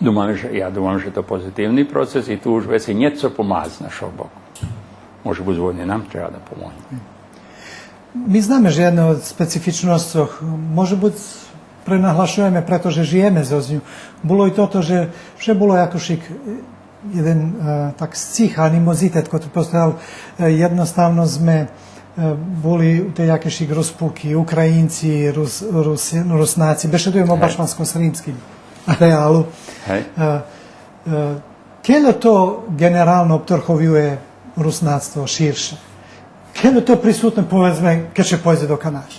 Думам же, я думам же то позитивни процес и ту уж вецей нєт цо помагац з нашого боку. Може буц, вони нам треба да помогну. Ми знаме же єдно од специфичносцох, може буц, пренаглашуєме прето же жиєме зоз ню, було и тото же вше було якошик, е, єден, е, так, сцих, анімозитет, котри постоял, е, єдноставно зме, е, були у тей якешик розпуки, Українци, Рус-, Рус-, Руснаци, бешедуєме о башманском-сримским ареалу. Гей. Е, е, кельо то ґенерално обторховює руснацтво ширше? Кельо то присутне, поведзме, кед ше пойдзе до Канади?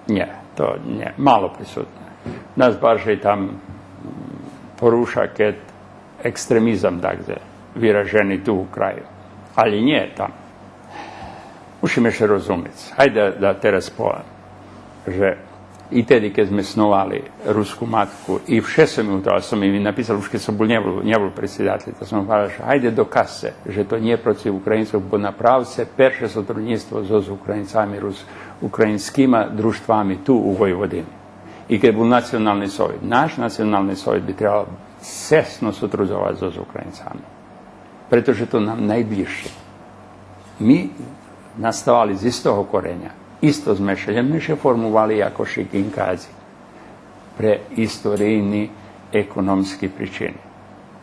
Нє, то нє, мало присутне. Нас баржей там, м, поруша кед екстремизам дагдзе виражени ту у краю. Али нє там. Мушиме ше розумиц. Гайде да тераз повем же и теди кед зме сновали Руску матку, и вше сом им у то, а сом им и написал, уж кед сом бул, нє бул, нє бул предсидатель, та сом им гварел же гайде докажце же то нє процив Українцох, бо направце перше сотруднїцтво зоз Українцами, рус-, українскима дружтвами ту у Войводини. И кед бул Национални совит, наш Национални совит би требал сесно сотрудзовац зоз Українцами. Прето же то нам найблїзше. Ми наставали з истого кореня, исто зме ше, лєм зме ше формовали якошик инкадзи. Пре историйни, економски причини.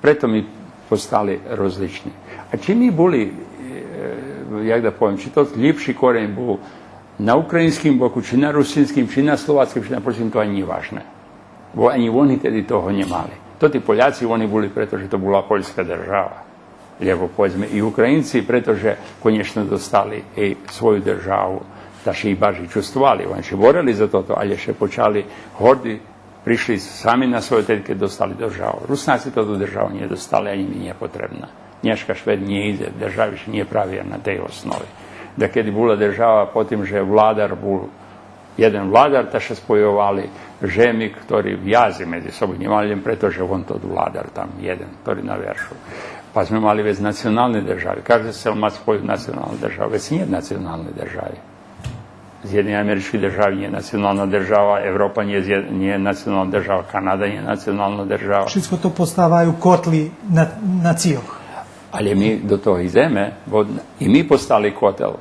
Прето ми постали розлични. А чи ми були, е, як да повем, чи то лїпши корень бул на українским боку, чи на русинским, чи на словацким, чи на польским, то анї нє важне. Бо анї вони теди того нє мали. Тоти Поляци, вони були прето же то була польска держава. Лєбо, поведзме, и Українци, прето же конєчно достали и свою державу, та ше и баржей чувствовали. Вони ше борели за тото, але ше почали горди, пришли сами на свойо теди кед достали державу. Руснаци тоту державу нє достали, анї им нє потребна. Нєшка швет нє идзе, держави ше нє правя на тей основи. Дакеди була держава по тим же владар бул Єден владар, та ше спойовали жеми, хтори вязи медзи собом нє мали, лєм прето же вон тот владар там єден, хтори на вершу. Па зме мали вец национални держави. Кажди сцел мац свою националну державу. Вец нє национални держави. Зєдинєни Амерички Держави нє национална держава, Европа нє зє-, нє национална держава, Канада нє национална держава. Шицко то поставаю котли на-, нацийох. Але ми до того идземе, бо и ми постали котел.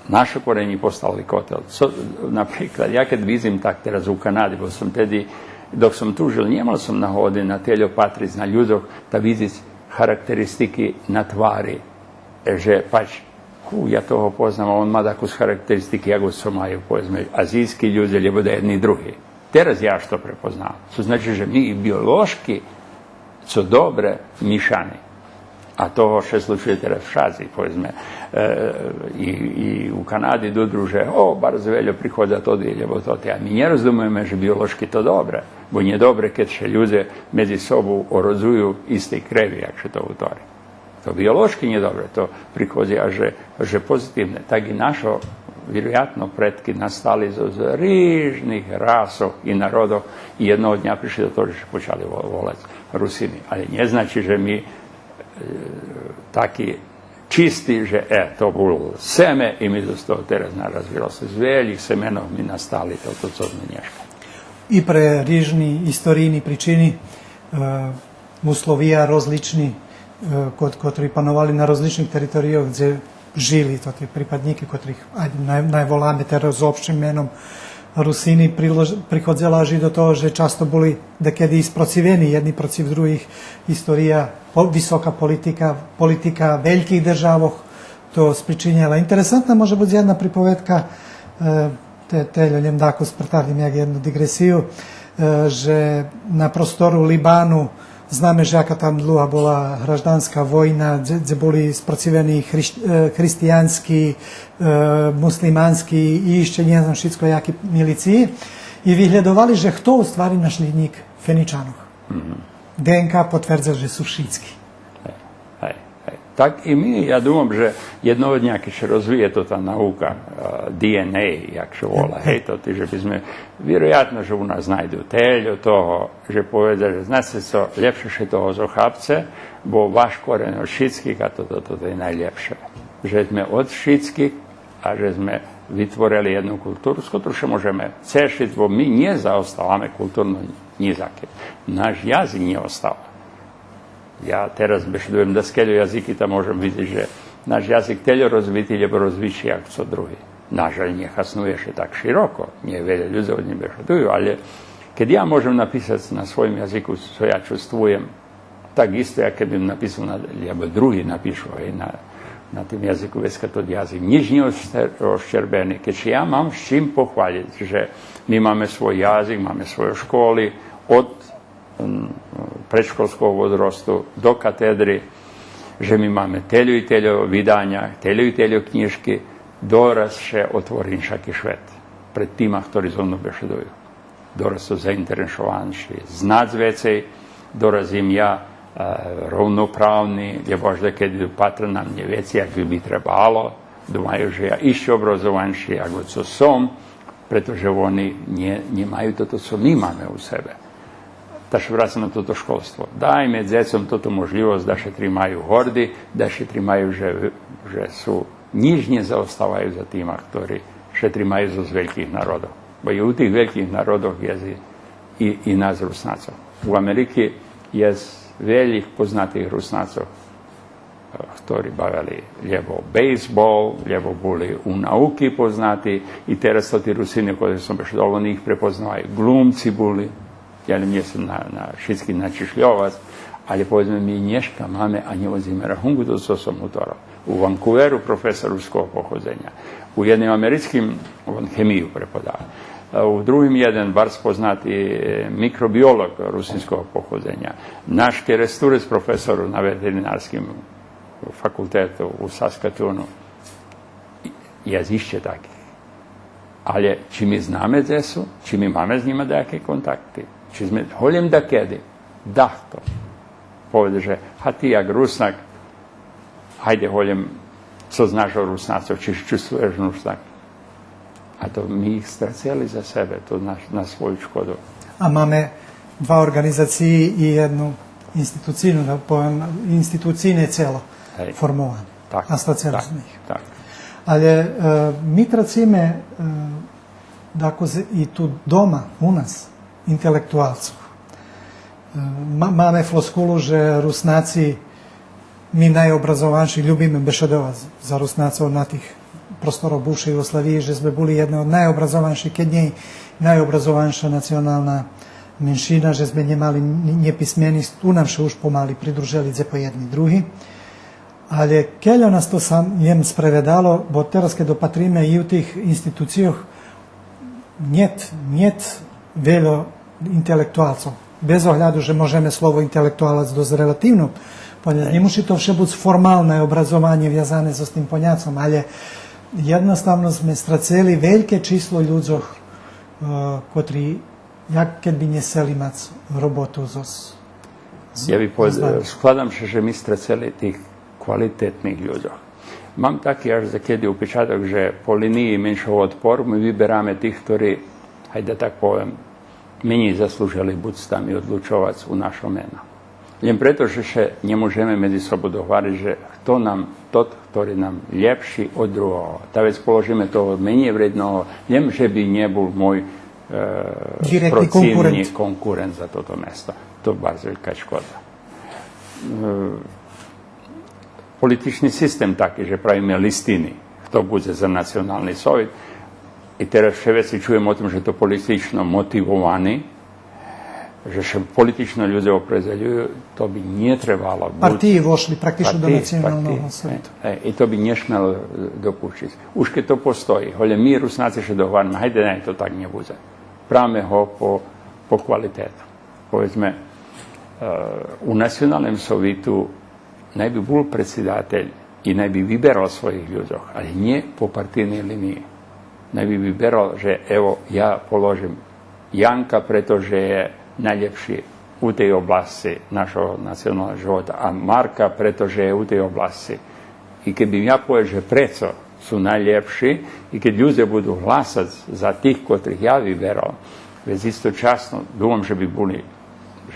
Наши коренї постали котел. Цо, наприклад, я кед видзим так тераз у Канади, бо сом теди, док сом ту жил, нємал сом нагоди на тельо патриц на людзох, та видзиц характеристики на твари, же пач, ху, я того познам, а он ма дакус характеристики, як цо маю, поведзме, азийски людзе, лєбо даєдни други. Тераз я аж то препознал. Цо значи же ми и биолошки, цо добре, мишани. А того ше случує тераз вшадзи, поведзме, е, и, и у Канади дудру же, о, барз вельо приходза тоти, лєбо тоти. А ми нє розумиєме же биолошки то добре, бо нє добре кед ше людзе медзи собу ородзую истей креви, як ше то гутори. То биолошки нє добре, то приходзи аж же, же позитивне. Так и нашо, вироятно, предки настали зоз, зоз рижних расох и народох и єдного дня пришли до того же ше почали во-, волац Русини. Але нє значи же ми, е, таки чисти же, е, то було семе и ми зоз того тераз нараз виросли. З велїх семенох ми настали тото цо зме нєшка. И пре рижни историйни причини, е, условия розлични, е, кот-, котри пановали на розличних територийох, дзе жили тоти припаднїки, котрих, айде, най-, най воламе тераз з општим меном Русини, прилож-, приходзела аж и до того же часто були дакеди и спроцивени єдни процив других, история, по-, висока политика, политика вельких державох то спричинєла. Интересантна може буц єдна приповедка, е, те-, тельо лєм дакус претарнїм як єдну диґресию, е, же на простору Либану, знаме же яка там длуга була гражданска война, дзе, дзе були спроцивени хрищ-, е, християнски, е, муслимански и ище нє знам шицко яки милициї. И виглєдовали же хто у ствари нашлїднїк Феничанох. Мгм. Д Н К потвердза же су шицки. Гей, гей, гей. Так и ми, я думам же єдного дня, кед ше розвиє тота наука, е, Д Н А, як ше вола, гей, то ти же би зме, вироятно же у нас знайду тельо того, же поведза же, знаце цо, лєпше ше того зохапце, бо ваш корен од шицких, а то, то, то, то є найлєпше. Же зме од шицких, а же зме витворели єдну културу, з котру ше можеме цешиц, бо ми нє заоставаме културно нї за ким. Наш язик нє остава. Я тераз бешедуєм даскельо язики, та можем видзиц же наш язик тельо розвити, лєбо розвитши як цо други. Нажаль, нє хаснує ше так широко, нє вельо людзей од нїм бешедую, але кед я можем написац на своїм язику цо я чувствуєм, так исто як кед бим написал на, лєбо други напишу, гей, на, на тим язику, вецка тот язик нїч нє ощер-, ощербени. Кед ше я мам з чим похвалїц, же ми маме свой язик, маме свойо школи, од м, предшколского возросту до катедри, же ми маме тельо и тельо виданя, тельо и тельо кнїжки, дораз ше отвори иншаки швет пред тима хтори зо мну бешедую. Дораз су заинтерешованши знац вецей, дораз им я, е, ровноправни, лєбо аж дакеди патра на мнє вецей як би ми требало, думаю же я ище образованши як цо сом, прето же вони нє, нє маю тото цо ми маме у себе. Та ше врацам на тото школство. Дайме дзецом тоту можлївосц да ше тримаю горди, да ше тримаю же, же су, нїч нє заоставаю за тима хтори ше тримаю зоз вельких народох. Бо и у тих вельких народох єст и, и, и нас Руснацох. У Америки єст велїх познатих Руснацох, хтори бавели лєбо бейсбол, лєбо були у науки познати, и тераз тоти Русини, котрих сом бешедовал, вони их препознаваю. Ґлумци були, я нє мислим на, на шицких начишльовац, але, поведзме, ми нєшка маме, а нє водзиме рахунку, то цо сом гуторел. У Ванкуверу професор руского походзеня. У єдним америцким, вон хемию преподава. А у другим єден барз познати, е, микробиолоґ русинского походзеня. Наш Керестурец професор на ветеринарским факултету у Саскачуну. Єст ище таких. Але чи ми знаме дзе су, чи ми маме з нїма даяки контакти, чи зме голєм дакеди, дахто поведе же, га ти як Руснак, гайде голєм цо знаш о Руснацох, чи чувствуєш Руснак. А то ми их страцели за себе, то на, на свою шкоду. А маме два орґанизациї и єдну институцийну, да повем, институцийне цело формоване. Так, а страцели зме их. Так. Але, е, ми трациме, е, дакус и ту дома, у нас, интелектуалцох. Е, ма-, маме флоскулу же Руснаци, ми найобразованши, любиме бешедовац за Руснацох на тих просторох бувшей Югославиї, же зме були єдна од найобразованших, кед нє и найобразованша национална меншина, же зме нє мали нє-, нєписмени, ту нам ше уж помали придружели дзепоєдни други. Але кельо нас то сам єм спреведало, бо тераз кед опатриме и у тих институцийох, нєт, нєт вельо интелектуалцох. Без огляду же можеме слово интелектуалац досц релативно поняц, нє муши то вше буц формалне образованє вязане зоз тим поняцом, але єдноставно зме страцели вельке число людзох, е, котри як кед би нє сцели мац роботу зоз, з-, Я би зоз повед-, нами. Складам ше же ми страцели тих квалитетних людзох. Мам таки аж закеди упечаток же по линиї меншого отпору ми вибераме тих, хтори, гайде так повем, менєй заслужели буц там и одлучовац у нашо мено. Лєм прето же ше нє можеме медзи собу договариц же хто нам, тот, хтори нам лєпши од другого. Та вец положиме того менєй вредного, лєм же би нє бул мой, е, Директни конкурент. Конкурент за тото место. То барз велька шкода. Е, политични систем таки же правиме листини, хто будзе за Национални совит. И тераз вше вецей чуєме о тим же то политично мотивовани, же ше политично людзе опредзелюю, то би нє требало буц. Партиї вошли практично до Националного совиту. Е, е, и то би нє шмело, е, допущиц. Уж кед то постої, голєм ми Руснаци ше договариме, гайде най то так нє будзе. Правиме го по, по квалитету. Поведзме, е, у Националним совиту най би бул предсидатель и най би виберал своїх людзох, але нє по партийней линиї. Най би виберал же, ево, я положим Янка, прето же є найлєпши у тей обласци нашого националного живота, а Марка, прето же є у тей обласци. И кед бим я повед же прецо су найлєпши, и кед людзе буду гласац за тих котрих я виберал, вец источасно думам же би були,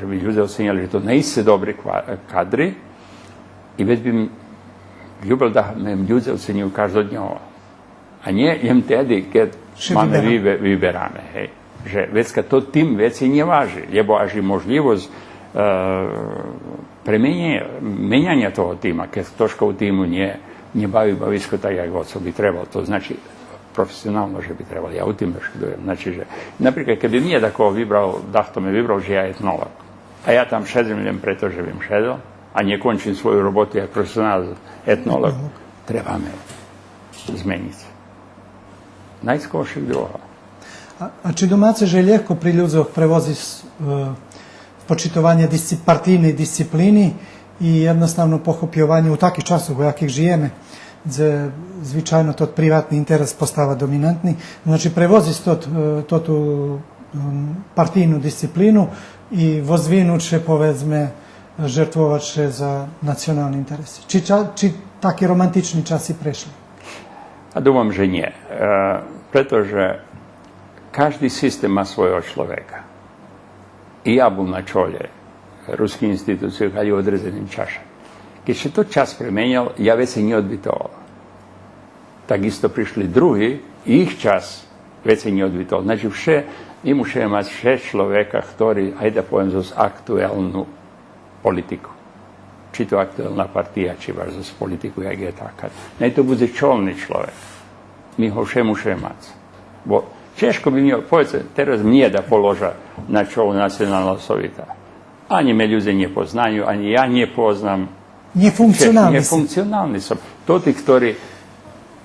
же би людзе оценєли же то наисце добри ква-, кадри, и вец бим любел да ме людзе оценюю каждодньово. А нє лєм теди кед маме вибе-, вибераме, гей. Же вецка то тим вецей нє важи, лєбо аж и можлївосц, е, пременє-, меняня того тима, кед хтошка у тиму нє, нє бави бависко так як го цо би требал, то значи професионално же би требал. Я у тим бешедуєм. Значи же, наприклад, кед би ме дакого вибрал, дахто ме вибрал же я етнолог, а я там шедзем лєм прето же бим шедзел, а нє кончим свою роботу як професионални етнолог, треба ме зменїц. Найсце ше другого. А, а чи думаце же лєгко при людзох преводзиц, е, почитованє дисци-, партийней дисциплини и єдноставно похопйованє у таких часох у яких жиєме, дзе звичайно тот приватни интерес постава доминантни, значи преводзиц тот, е, тоту, м, партийну дисциплину и воздвигнуц ше, поведзме, жертвовац ше за национални интереси? Чи ча-, чи таки романтични часи прешли? А думам же нє. Е, прето же кажди систем ма свойого чловека. И я бул на чолє руских институцийох, али у одредзеним чаше. Кед ше тот час пременєл, я вецей нє одвитовал. Так исто пришли други, и их час вецей нє одвитовал. Значи, вше, ми мушиме мац вше чловека хтори, гайде да повем, зоз актуелну политику. Чи то актуелна партия, чи баш зоз политику, як є така. Най то будзе чолни чловек. Ми го вше мушиме мац. Бо чежко би ми, поведзце, тераз мнє да положа на чоло Националного совита. Анї ме людзе нє познаю, анї я нє познам. Нєфункционални сом. Нєфункционални сом. Тоти хтори,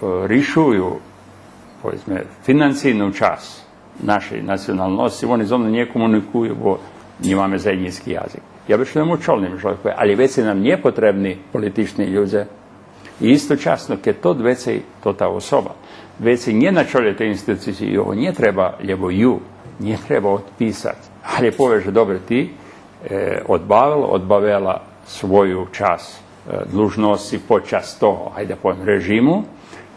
е, ришую, поведзме, финансийну часц нашей националносци, вони зо мним нє комуникую, бо нємаме заєднїцки язик. Я бешедуєм о чолним чловеку, али вецей нам нє потребни политични людзе. И источасно, кед тот вецей, тота особа вецей нє на чолє тей институциї, його нє треба, лєбо ю нє треба одписац. Али пове же: добре, ти, е, одбавел, одбавела свою часц, е, длужносци под час того, гайде да повем, режиму,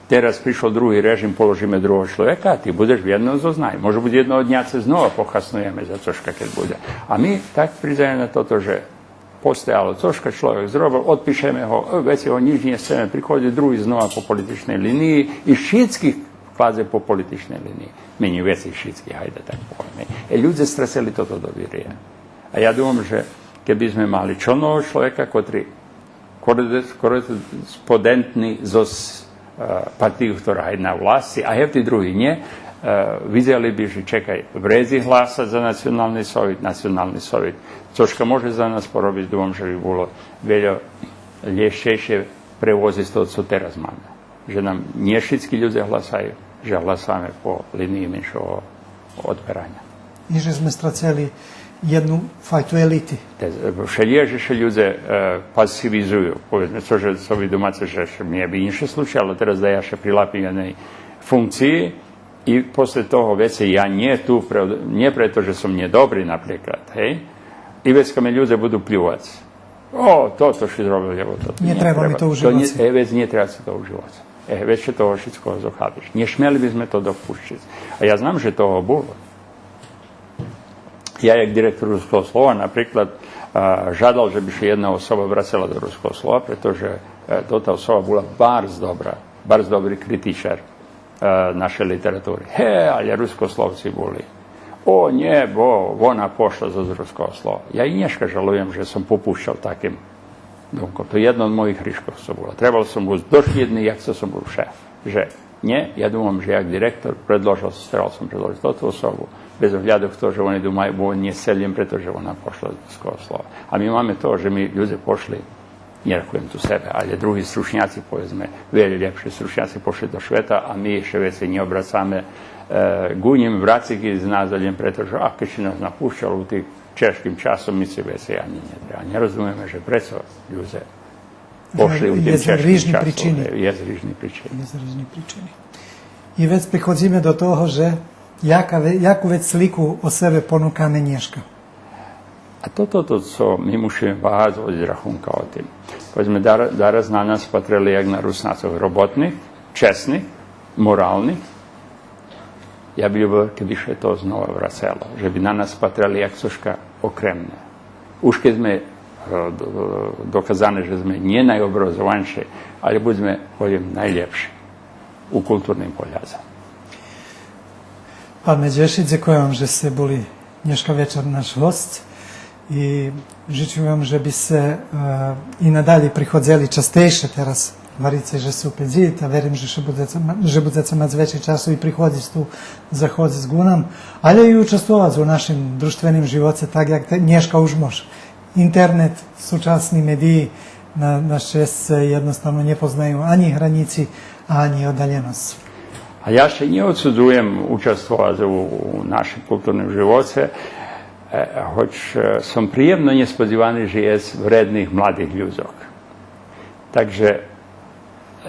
Тераз пришол други режим, положиме другого чловека, а ти будзеш вєдно зознай. Може буц єдного дня це знова похаснуєме за цошка кед будзе. А ми так придземе на тото же постояло цошка, чловек зробел, одпишеме го, е, вецей го нїч нє сцеме, приходзи други знова по политичней линиї и шицких кладзе по политичней линиї. Менї вецей шицких, гайде так повеме. Е, людзе страцели тото довириє. А я думам же кед би зме мали чолного чловека котри корес-, кореспондентни зоз, е, партию хтора гайде на власци, а гевти други нє, е, видзели би же, чекай, вредзи гласац за Национални совит, Национални совит цошка може за нас поробиц, думам же би було вельо лєгчейше превозиц то цо тераз маме. Же нам нє шицки людзе гласаю, же гласаме по линиї меншого одбераня. И же зме страцели єдну файту елити. Те, вше лєгше ше людзе, е, пасивизую. Поведзме, цо же, цо ви думаце же ше мнє би инше случало, тераз да я ше прилапим єдней функциї и после того вецей я нє ту, пре-, нє прето же сом нєдобри, наприклад, гей? И вецка ме людзе буду плювац. О, тото ши зробил, лєбо тото нє треба ми то уживац. Е, вец нє треба ци то уживац. Е, вец ше того шицкого зохабиш. Нє шмели би зме то допущиц. А я знам же того було. Я як директор Руского слова, наприклад, а, жадал же би ше єдна особа врацела до Руского слова, прето же, е, тота особа була барз добра, барз добри критичар, е, нашей литератури. Ге, алє рускословци були. О, нє, бо вона пошла зоз Руского слова. Я и нєшка жалуєм же сом попущал таким думком. То єдна од моїх гришкох цо була. Требал сом буц дошлїдни, як цо сом бул шеф. Же нє, я думам же як директор, предложел сом, старал сом предложиц тоту особу, без огляду хто же вони думаю, бо нє сцелюєм прето же вона пошла зоз Руского слова. А ми маме то же ми людзе пошли, нє рахуєм ту себе, алє други стручняци, поведзме, вельо лєпши стручняци пошли до швета, а ми ше вецей нє обрацаме, е, ґу нїм врацик из нас, лєм прето же, а, кед ши нас напущал у тим чежким часом, ми ци вецей анї нє треба. Нє розумиме же прецо людзе пошли у тим чежким часом. Єст рижни причини. Єст рижни причини. Єст рижни причини. И вец приходзиме до того же яка ве-, яку вец слику о себе понукаме нєшка? А то, то, то, цо ми мушиме багац водзиц рахунка о тим. Поведзме, дара-, дараз на нас патрели як на Руснацох роботних, чесних, моралних. Я би любел кед би ше то знова врацело, же би на нас патрели як цошка окремне. Уж кед зме, е, д-, доказани же зме нє найобразованши, алє будзме, повем, найлєпши у културним поглядзе. Пан Медєшич, дзекуєм вам же сце були нєшка вечар наш госц и жичим вам же би сце, е, и надалєй приходзели частейше, тераз гварице же сце у пензиї, та верим же ше будзеце ма-, же будзеце мац вецей часу и приходзиц ту, заходзиц ґу нам, алє и участвовац у нашим дружтвеним живоце так як те-, нєшка уж мож. Интернет, сучасни медиї, на, на щесце, єдноставно нє познаю анї гранїци, анї оддалєносц. А я ше нє одсудзуєм участвовац у, у нашим културним живоце, е, гоч, е, сом приємно нєсподзивани же єст вредних младих людзох. Так же,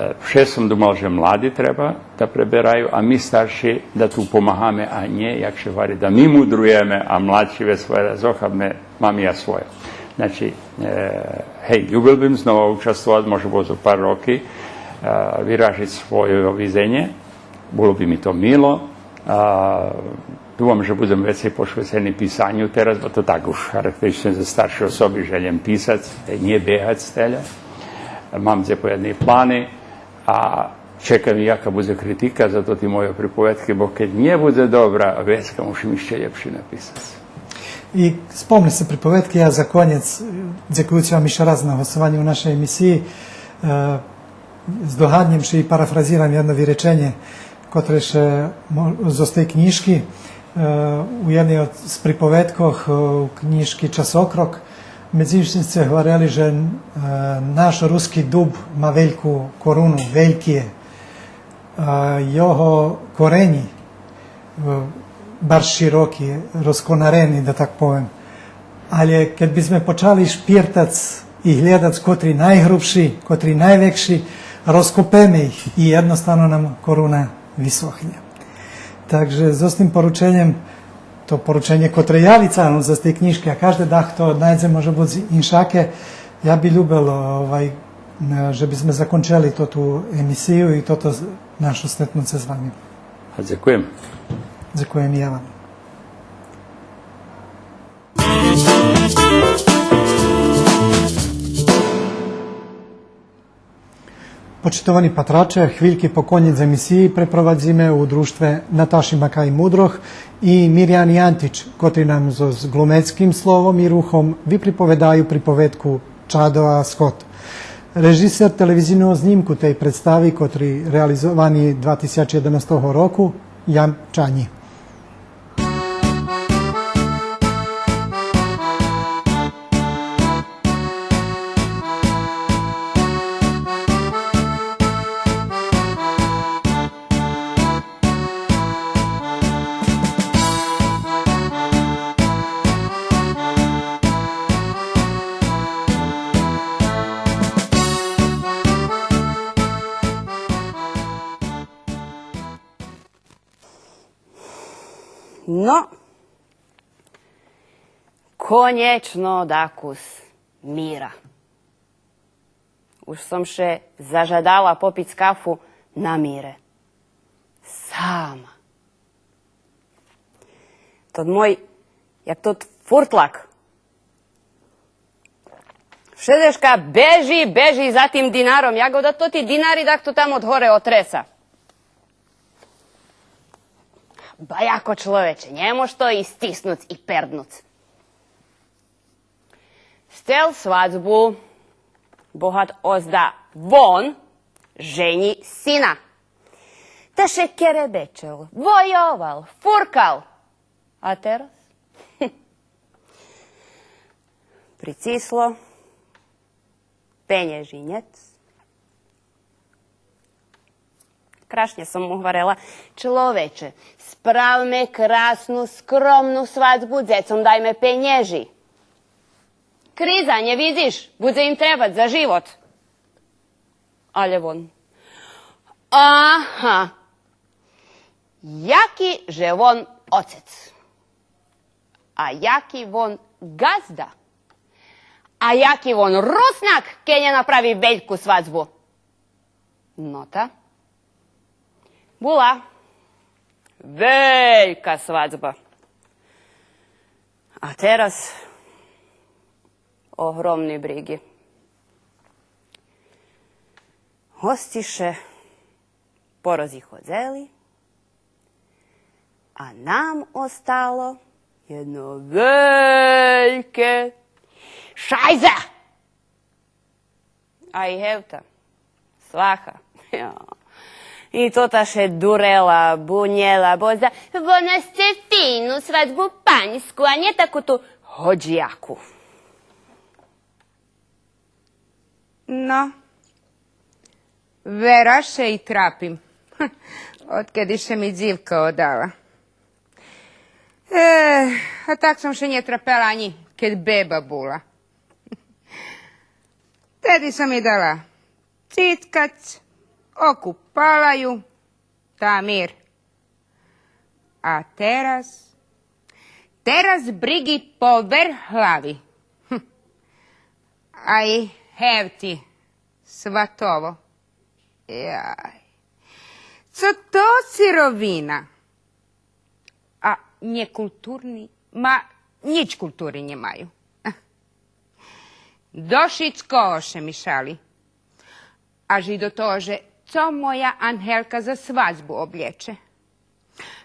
е, вше сом думал же млади треба да пребераю, а ми старши да ту помагаме, а нє, як ше гвари, да ми мудруєме, а младши вец гваря: зохабме, мам я свойо. Значи, е, гей, любел бим знова участвовац, може бо зо пар роки, е, виражиц свойо видзенє, було би ми то мило. А, думам же будзем вецей пошвецени писаню тераз, бо то так уж характеристичне за старши особи, же лєм писац, е, нє бегац теля. Мам дзепоєдни плани, а чекам и яка будзе критика за тоти мойо приповедки, бо кед нє будзе добра, вецка мушим ище лєпши написац. И спомнели сце приповедки, я за конєц, дзекуюци вам ище раз на гостованю у нашей емисиї, е, здогаднєм ше и парафразирам єдно виреченє котре ше мо-, зоз тей кнїжки, е, у єдней од, з приповедкох, е, у кнїжки Часокрок, медзи иншим сце гварели же, е, наш руски дуб ма вельку коруну, вельки є. А його коренї, е, барз широки, розконарени, да так повем. Алє кед би зме почали шпиртац и глєдац котри найґрубши, котри найвекши, розкопеме их и єдноставно нам коруна висохнє. Так же зоз тим порученєм, то порученє котре я вицагнул зоз тей кнїжки, а кажде дахто найдзе може буц иншаке, я би любел, овай, Же би зме закончели тоту емисию и тото з-, нашо стретнуце з вами. А дзекуєм. Дзекуєм и я вам. Почитовани патраче, хвильки по конєц емисиї препровадзиме у дружтве Наташи Макай-Мудрох и Мирияни Антич, котри нам зоз глумецким словом и рухом виприповедаю приповедку Чадо а Скот. Режисер телевизийного знїмку тей представи, котри реализовани два тисячи єденастого року, Ян Чанї. Но, конєчно дакус мира. Уж сом ше зажадала попиц кафу на мире. Сама. Тот мой, як тот фуртлак. Вшедешка бежи, бежи за тим динаром. Як го да тоти динари дахто там од горе отреса. Ба яко, чловече, нє мож то и стиснуц и перднуц. Сцел свадзбу, бо гад озда вон женї сина. Та ше керебечел, войовал, фуркал. А тераз? Прицисло, пенєжи нєц. Крашнє сом му гварела: чловече, справме красну, скромну свадзбу, дзецом дайме пенєжи. Криза, нє видзиш, будзе им требац за живот. Алє вон: Аха. Яки же вон оцец. А яки вон ґазда. А яки вон руснак, кед нє направи вельку свадзбу. Но та. Була велька свадзба. А тераз огромни бриґи. Госци ше порозиходзели, а нам остало єдно вельке шайза! А и гевта, сваха. Йо. И тота ше дурела, бунєла, бо зда вона сце фину свадзбу паньску, а нє таку ту годжияку. Но, вераш ше и трапим. Одкеди ше ми дзивка одала. Е, а так сом ше нє трапела анї кед беба була. Теди сом ї дала циткац, окупала ю, та мир. А тераз? Тераз бриґи поверх глави. Хм. А и гевти сватово. Яй. Цо то сировина? А нєкултурни, ма нїч култури нємаю. До шицкого ше мишали. Аж и до того же цо моя Ангелка за свадзбу облєче.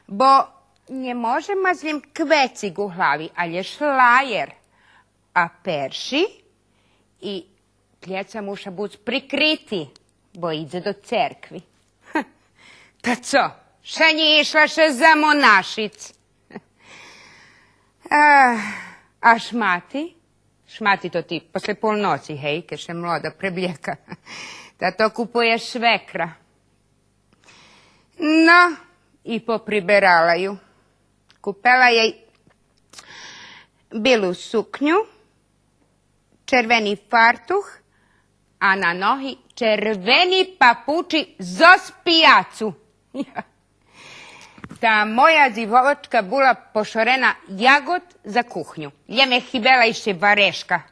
Бо нє може мазлїм квецик у глави, алє шлаєр, а перши и плєца муша буц прикрити, бо идзе до церкви. Ха, та цо, ше нє ишла ше замонашиц. А, а шмати? Шмати тоти после полноци, гей, кед ше млода преблєка. Та то купує швекра. Но, и поприберала ю. Купела єй билу сукню, червени фартух, а на ноги червени папучи зоз пияцу. Та моя дзивовачка була пошорена як год за кухню. Лєм хибела ище варешка.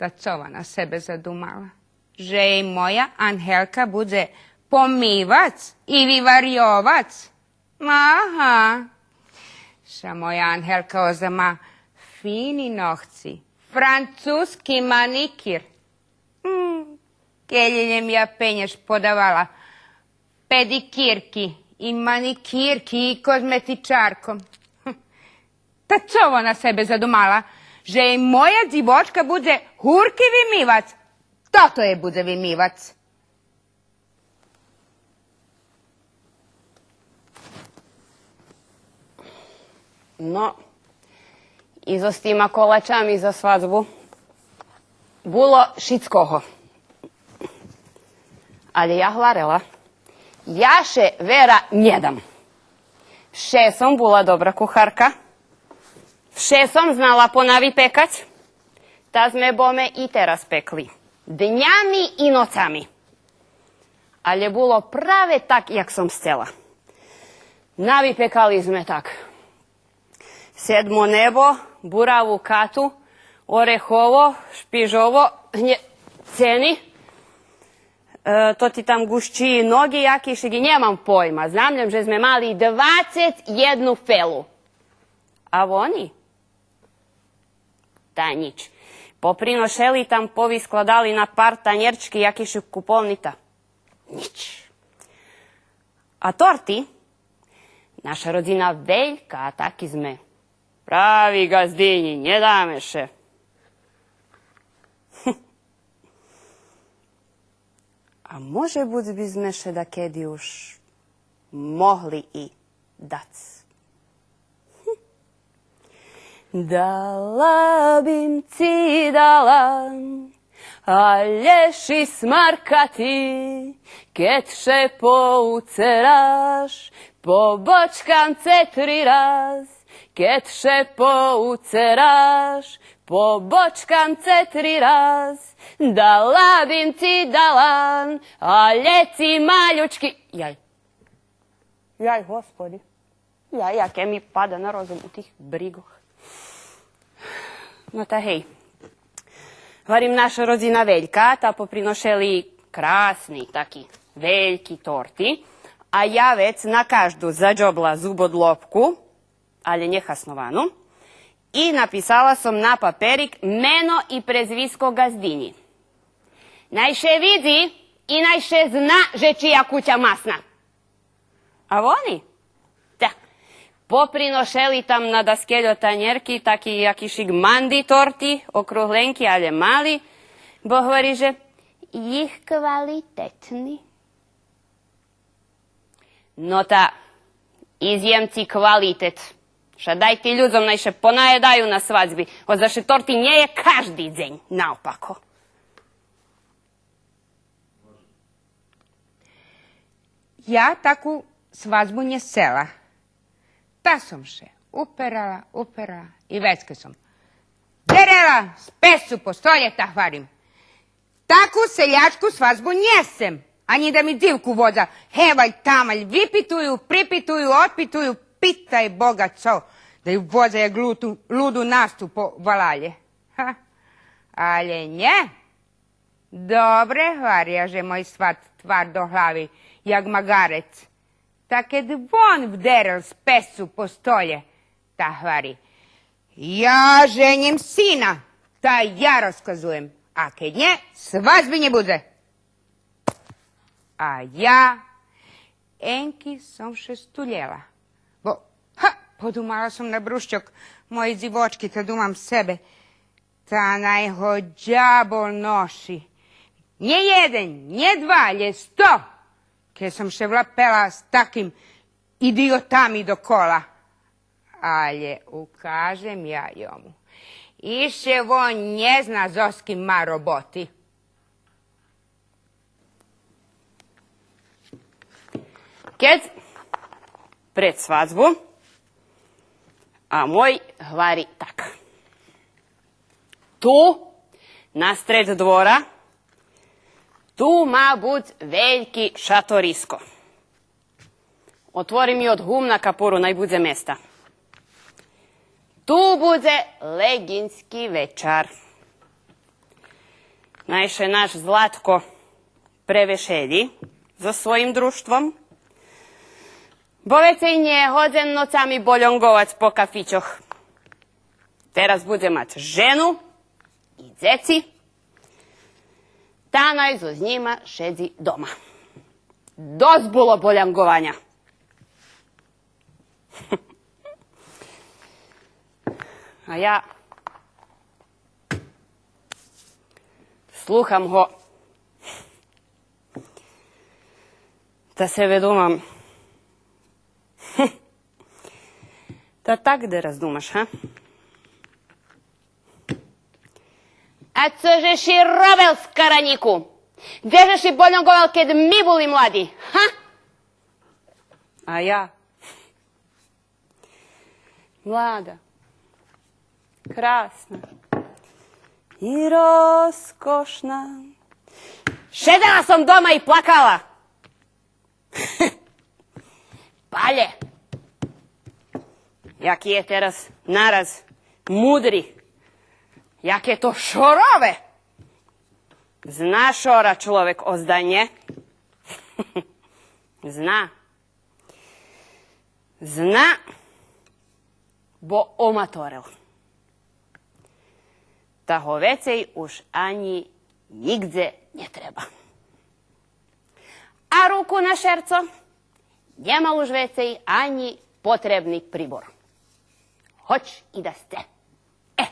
Та цо вона себе задумала? Же єй моя Ангелка будзе помивац и виварйовац? Ага. Ша моя Ангелка озда ма фини ногци, французки маникир. М, кельо лєм я пенєж подавала педикирки и маникирки и козметичарком. Та цо вона себе задумала? Же єй моя дзивочка будзе гурки вимивац? Тото єй будзе вимивац. Но, и зоз тима колачами за свадзбу було шицкого. Але я гварела, я ше вера нє дам. Вше сом була добра кухарка. Вше сом знала понави пекац. Та зме боме и тераз пекли. Днями и ноцами. Але було праве так як сом сцела. Навипекали зме так: седмо небо, бураву кату, орехово, шпижово, нє, цени, е, тоти там гущи, ноґи якишик, нємам пойма. Знам лєм же зме мали двацец єдну фелу. А вони? Та нїч. Поприношели там, повискладали на пар танєрчки якишик куповни, та нїч. А торти? Наша родзина велька, а таки зме прави ґаздинї, нє даме ше. А може буц би зме ше дакеди уж могли и дац. Дала бим ци, дала, алє ши смаркати, кед ше поуцераш, побочкам це три раз, кед ше поуцераш, побочкам це три раз. Дала бим ци, дала, алє ци малючки. Яй. Яй, Господи. Яй, яке ми пада на розум у тих бриґох. Но та гей. Гварим, наша родзина велька, та поприношели красни, таки вельки торти, а я вец на кажду задзобла зубодлопку, алє нє хасновану, и написала сом на паперик мено и презвиско ґаздинї. Най ше видзи и най ше зна же чия куќа масна. А вони? Та, поприношели там на даскельо танєрки таки якишик манди торти, округленки, алє мали, бо гвари же їх квалитетни. Но та, изєм ци квалитет. Ша дай ти людзом, най ше понаєдаю на свадзби, озда ше торти нє є кажди дзень, наопако. Я таку свадзбу нє сцела. Та сом ше уперала, уперала и вецка сом дерела з песцу по столє, та гварим: таку селячку свадзбу нє сцем, анї да ми дзивку водза геваль-тамаль випитую, припитую, одпитую, питай Бога цо, да ю водза як луду, луду насту по валалє. Га. Алє нє. Добре гваря же мой сват твардоглави, як маґарец. Та кед вон вдерел з песцу по столє, та гвари: я женїм сина, та я розказуєм, а кед нє, свадзби нє будзе. А я енки сом ше стулєла, бо, га, подумала сом на брущок моєй дзивочки, та думам себе: та най го дявол ноши. Нє єден, нє два, лєм сто, кед сом ше влапела з таким идиотами докола. Алє укажем я йому. Ище вон нє зна зоз ким ма роботи. Кед пред свадзбу, а мой гвари так: ту, настред двора, ту ма буц вельки шаториско. Отворим и од гумна капуру, най будзе места. Ту будзе леґински вечар. Най ше наш Златко превешели зоз своїм дружтвом, бо вецей нє годзен ноцами болонґовац по кафичох. Тераз будзе мац жену и дзеци, та най зоз нїма шедзи дома. Досц було болонґованя. А я слухам го. Та себе думам. Та так тераз думаш, га? А цо же ши робел, скаранїку? Дзе же ши болонґовал, кед ми були млади, га? А я? Млада, красна и розкошна. Шедзела сом дома и плакала. Палє! Яки є тераз нараз мудри. Яке то шорове! Зна шора чловек о здане. Зна. Зна, бо оматорел. Та го вецей уж анї нїґдзе нє треба. А руку на шерцо, нєма уж вецей анї потребни прибор. Гоч и да сце. Е!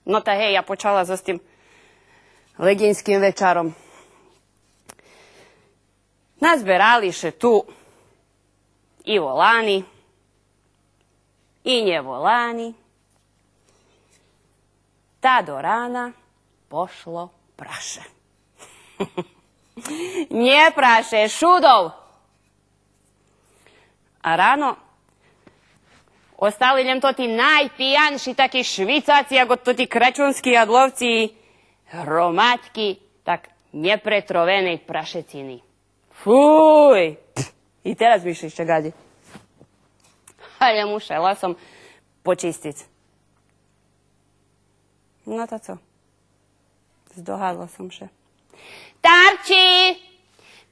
Но та гей, я почала зоз тим леґиньским вечаром. Назберали ше ту и волани, и нєволани. Та до рана пошло праше. Нє праше, шудол! А рано остали лєм тоти найпиянши, таки швицаци, як од тоти крачунски ядловци, громадки так нєпретровеней прашецини. Фуй! И тераз ми ше ище гадї. Але мушела сом почистиц. Но та цо? Здогадла сом ше. Тарчи!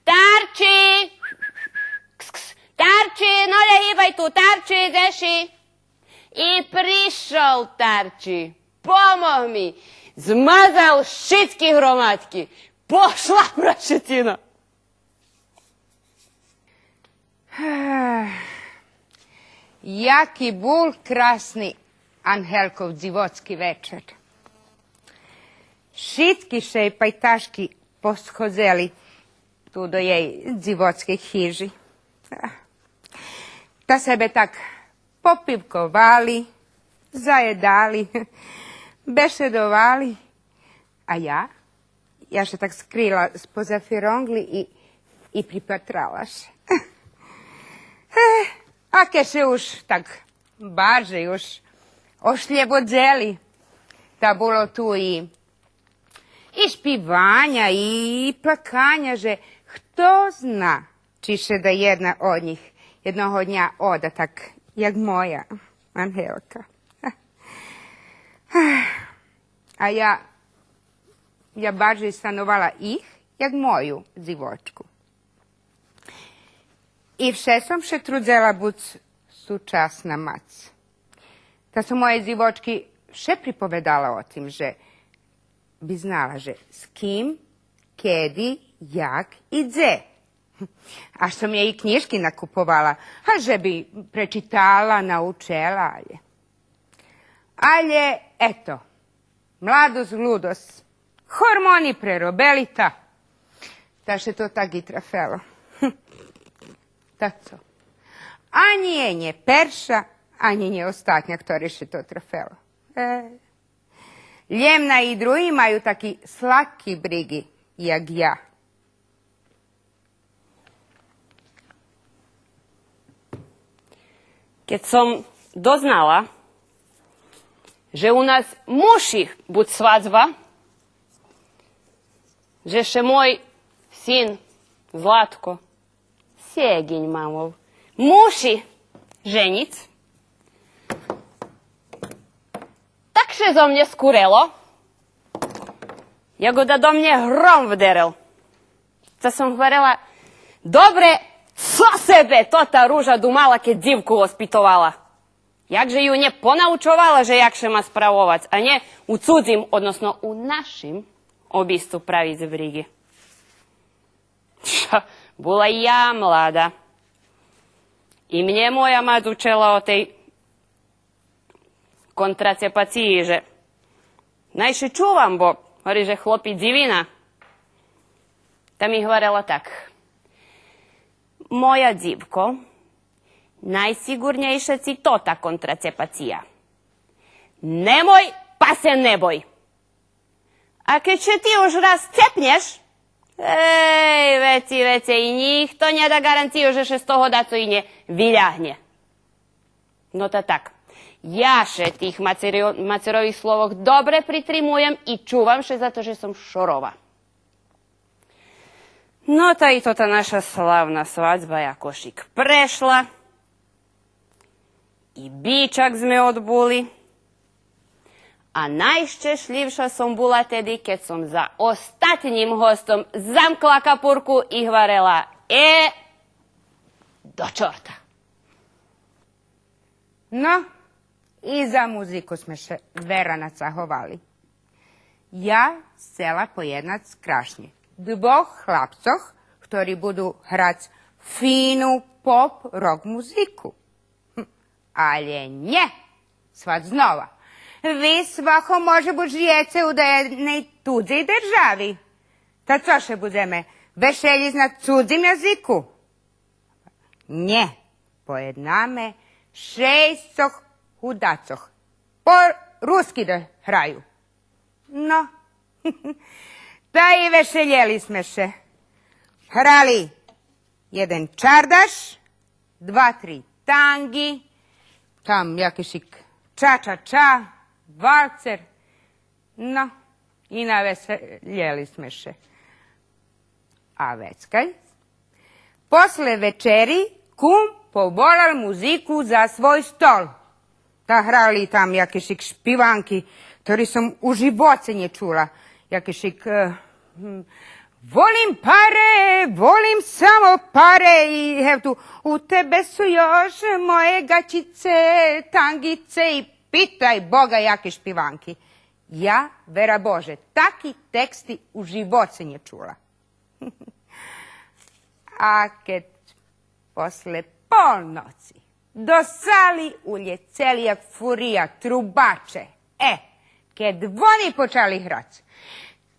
Тарчи! Кс, кс. Тарчи, но нє гибай ту, Тарчи, дзе ши? И пришол Тарчи. Помог ми. Змазал шицки громадки. Пошла прашецина. Яки бул красни Ангелков дзивоцки вечер. Шицки ше пайташки посходзели ту до єй дзивоцкей хижи. Та себе так попивковали, заєдали, бешедовали. А я? Я ше так скрила споза фиронгли и, и припатрала ше. Е, а кед ше уж так баржей уж ошлєбодзели, та було ту и, и шпиваня, и плаканя, же хто зна, чи ше да єдна од нїх єдного дня ода так, як моя Ангелка. А я, я баржей шановала их, як мою дзивочку. И вше сом ше трудзела буц сучасна мац. Та сом моєй дзивочки вше приповедала о тим, же би знала же з ким, кеди, як и дзе. Аж сом єй и кнїжки накуповала, а же би пречитала, научела, але. Але, ето, младосц, лудосц, гормони преробели та, та ше то так и трафело. Та цо? Анї є нє перша, анї нє остатня, хторей ше то трафело. Е. Лєм най и други маю таки сладки бриґи, як я. Кед сом дознала же у нас муши буц свадзба, же ше мой син Златко, сєґинь мамов, муши женїц, так ше зо мнє скурело, Як да до мнє гром вдерел. Та сом гварела: „Добре, цо себе тота ружа думала, кед дзивку воспитовала? Як же ю нє понаучовала же як ше ма справовац, а нє у цудзим, односно у нашим обисцу правиц бриґи?“ Ша, була я млада. И мнє моя мац учела о тей контрацепациї, же най ше чувам, бо гвари же хлопи дзивина. Та ми гварела так: „Моя дзивко, найсиґурнєйша ци тота контрацепация. Немой, па се не бой. А кед ше ти уж раз цепнєш, ей, вецей, вецей, нїхто нє да ґаранцию же ше з того дацо и нє вилягнє.“ Но та так. Я ше тих мацеро-, мацерових словох добре притримуєм и чувам ше, зато же сом шорова. Но та и тота наша славна свадзба якошик прешла. И бичак зме одбули. А найщешлївша сом була теди, кед сом за остатнїм госцом замкла капурку и гварела: „Е, до чорта!“ Но, и за музику зме ше вера нацаговали. Я сцела поєднац крашнє двох хлапцох, хтори буду грац фину поп-рок музику. Гм, алє нє, сват знова. Ви, свахо, може буц, жиєце у даєдней тудзей держави. Та цо ше будземе вешелїц на цудзим язику? Нє, поєднаме шейсцох гудацох. По руски да граю. Но, та и вешелєли зме ше. Грали єден чардаш, два-три танґи, там якишик ча-ча-ча, валцер. Но, и навешелєли зме ше. А вецкай, после вечери, кум поволал музику за свой стол. Та грали там якишик шпиванки, хтори сом у живоце нє чула. Якишик, е, м, „Волим паре, волим само паре“, и гевту „У тебе су još моє гачице, танґице“ и питай Бога яки шпиванки. Я, вера Боже, таки тексти у живоце нє чула. А кед после полноци до сали улєцели як фурия трубаче, е, кед вони почали грац,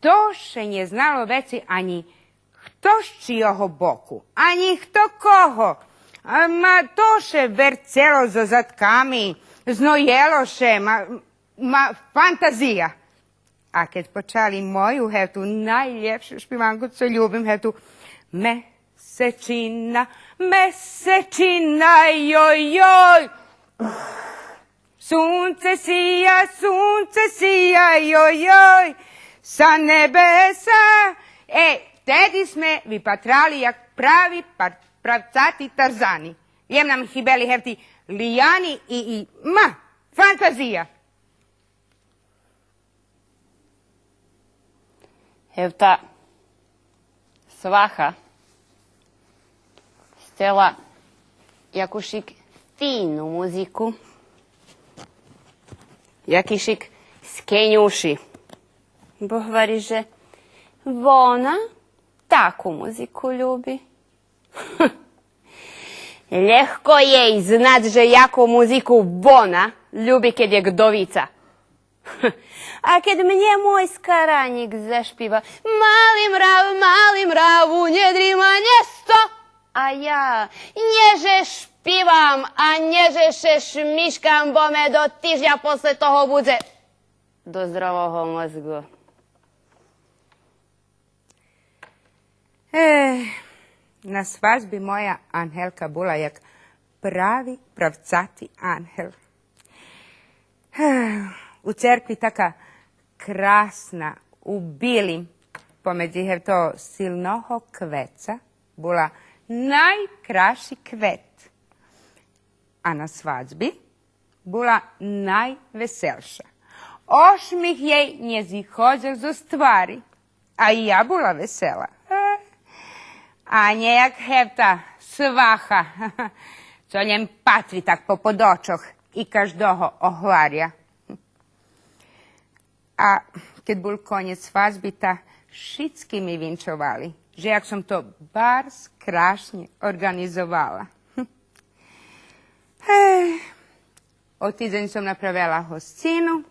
то ше нє знало вецей анї хто з чийого боку, анї хто кого. А, ма то ше верцело зо задками, зноєло ше, ма, ма фантазия. А кед почали мою, гевту найлєпшу шпиванку, цо любим, гевту „Месечина, месечина, йой, йой. Сунце сия, сунце сия, йой, йой. Са небеса“. Е, теди зме випатрали як прави пар-, правцати Тарзани. Лєм нам хибели гевти лияни и, и, ма, фантазия. Гевта сваха сцела якушик фину музику, якишик скенюши. Бо гвари же вона таку музику люби. Лєгко єй знац же яку музику вона люби, кед є гдовица. А кед мнє мой скаранїк зашпива: „Мали мрав, мали мрав, у нєдрима нєсто“, а я нє же шпивам, а нє же ше шмишкам, бо ме до тижня после того будзе до здравого мозґу. Е, на свадзби моя Ангелка була як прави правцати ангел. Е, у церкви така красна, у билим, помедзи гевтого силного квеца, була найкрасши квет. А на свадзби була найвеселша. Ошмих єй нє зиходзел зоз твари. А и я була весела. Е, а нє як гевта сваха, цо лєм патри так попод очох и каждого огваря. А кед бул конєц свадзби, та шицки ми винчовали, же як сом то барз крашнє орґанизовала. Е, о тидзень сом направела госцину,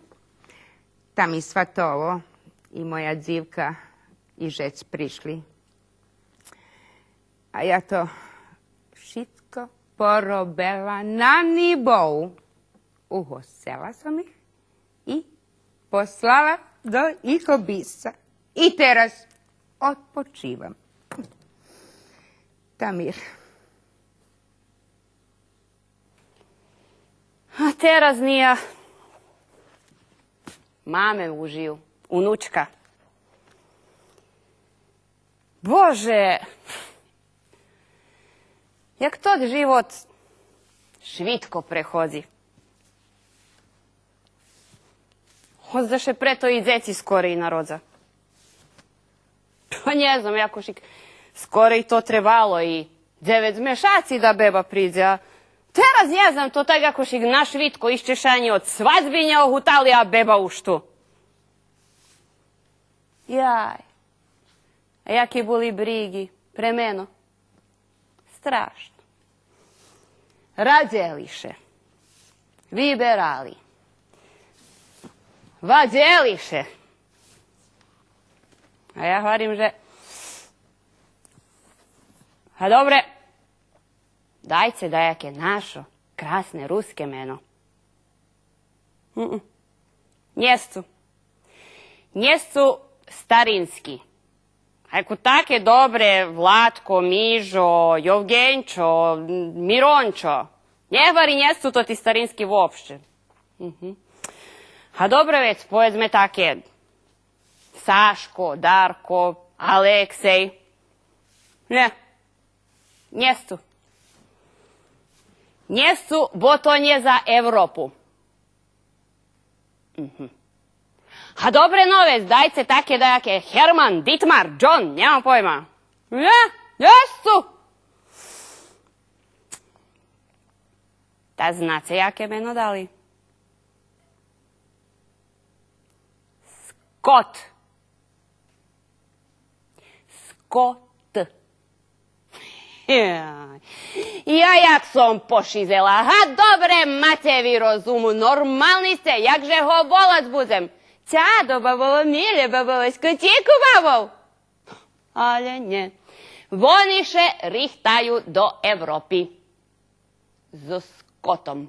та ми сватово и моя дзивка и жец пришли. А я то шицко поробела на нибоу. Угосцела сом их и послала до их обисца. И тераз одпочивам. Тамир. А тераз ня маме ужию, унучка. Боже, як тот живот швидко преходзи. Гоч да ше прето и дзеци скорей народза. Па нє знам, якошик скорей то требало и дзевец мешаци да беба придзе, а тераз нє знам, то так якошик нашвидко, ище ше анї од свадзби нє огутали, а беба уж ту. Яй. А яки були бриги пре мено. Страшно. Радзели ше. Виберали. Вадзели ше. А я гварим же, а добре, дайце даяке нашо, красне руске мено. М-м. Нє сцу. Нє сцу старински. Айку таке добре, Владко, Мижо, Йовґенчо, Мирончо. Нє гвари, нє сцу тоти старински вообще. Мгм. А добре вец, поведзме таке, Сашко, Дарко, Алексей. Нє. Нє сцу. Нє сцу, бо то нє за Европу. Мгм. А добре, но вец, дайце таке даяке Герман, Дитмар, Джон, нємам пойма. Нє, нє сцу. Та знаце яке мено дали? Скот. Скот. Яй. Я як сом пошизела. Га, добре, маце ви розуму, нормални сце, як же го волац будзем? Цядо, баболо, миле, баболо, скотику, бабо. Але нє. Вони ше рихтаю до Европи. Зоз скотом.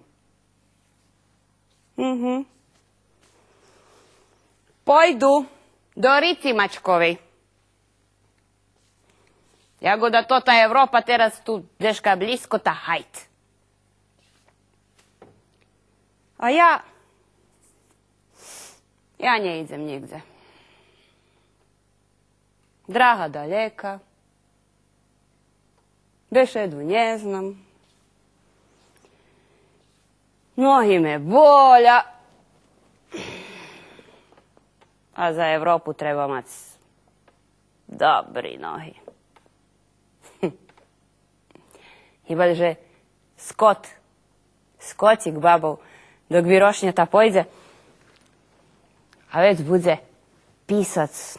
Мгм. Пойду до Рици Мачковей. Як года тота Европа тераз ту дзешка блїзко, та гайт. А я, я нє идзем нїґдзе. Драга далєка. Бешеду нє знам. Ноги ме боля. А за Европу треба мац добри ноги. Хиба же скот, скотик, бабо, док вирошня та пойдзе, а вец будзе писац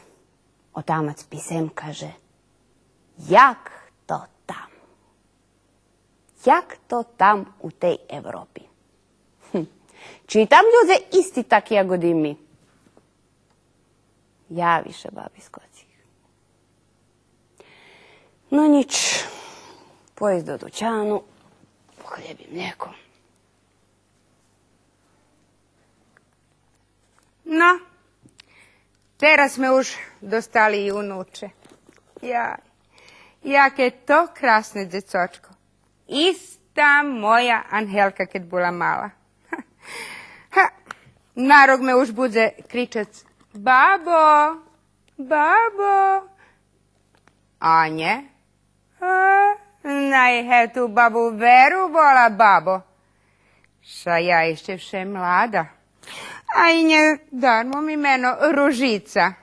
отамац писемка же як то там. Як то там у тей Европи? Гм. Чи и там людзе исти таки як и ми? Я више, баби, скоцих. Но нїч, поїсц до дучану, по хлєб и млєко. Но, тераз зме уж достали и унуче. Яй, яке то красне дзецочко. Иста моя Ангелка кед була мала. Га, на рок ме уж будзе кричац: „Бабо, бабо.“ А нє? А, най ге ту бабу Веру вола бабо. Ша я ище вше млада. А и нє дармо ми мено Ружица.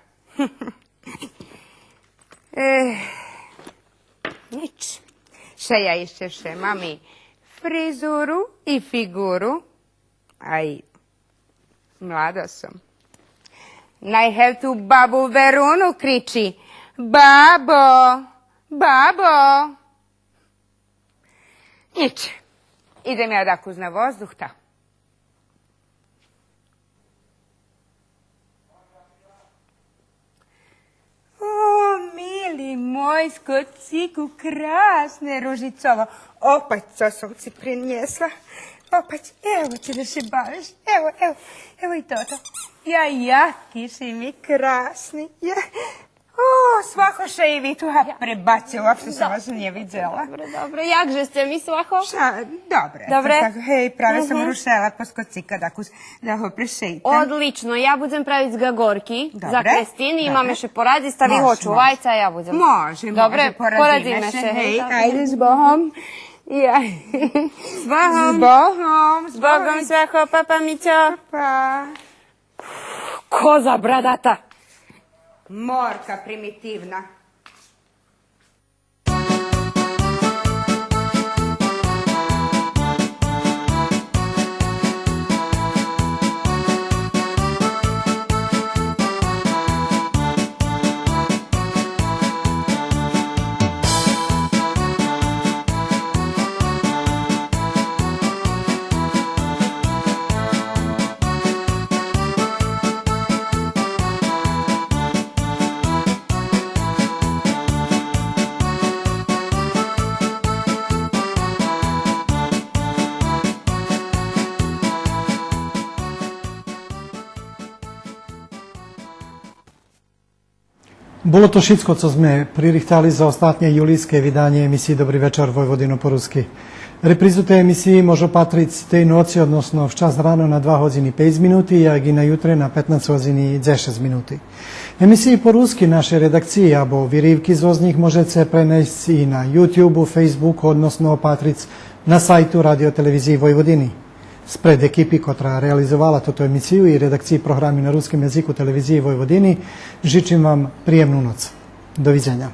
Ех, нїч. Ше я ище вше мам и фризуру и фиґуру, а и млада сом. Най гевту бабу Веруну кричи: „Бабо, бабо!“ Нїч. Идзем я дакус на воздух, та. О, мили мой скоцику, красне ружицово. Опать цо сом ци принєсла. Опать, ево ци да ше бавиш. Ево, ево, ево и тото. Я, яки ши ми красни. Я, О, свахо, ше и ви ту, га, пребачце, уопште сом вас нє видзела. Добре, добре. Як же сце ми, свахо? Ша, добре. Добре? Так, гей, праве сом рушела по скоцика, дакус, да го прешейтам. Одлично, я будзем правиц ґаґорки за Крестин и маме ше порадзиц, та ви го чувайце, а я будзем. Може, може, порадзиме ше, гей, айде з Богом. З Богом. З Богом, свахо, па, па, Мицо. Па. Коза брадата. Морка примитивна. Було то шицко цо зме пририхтали за остатнє юлийске виданє емисиї Добри вечар, Войводино, по руски. Репризу тей емисиї може опатриц тей ноци, односно вчас рано на два годзини пейц минути, як и на ютре на петнац годзини дзешец минути. Емисиї по руски нашей редакциї або виривки зоз нїх можеце пренайсц и на Ютюбу, Фейсбуку, односно опатриц на сайту Радио-телевизиї Войводини. Спред екипи котра реализовала тоту емисию и редакциї програми на руским язику Телевизиї Войводини, жичим вам приємну ноц. До видзеня.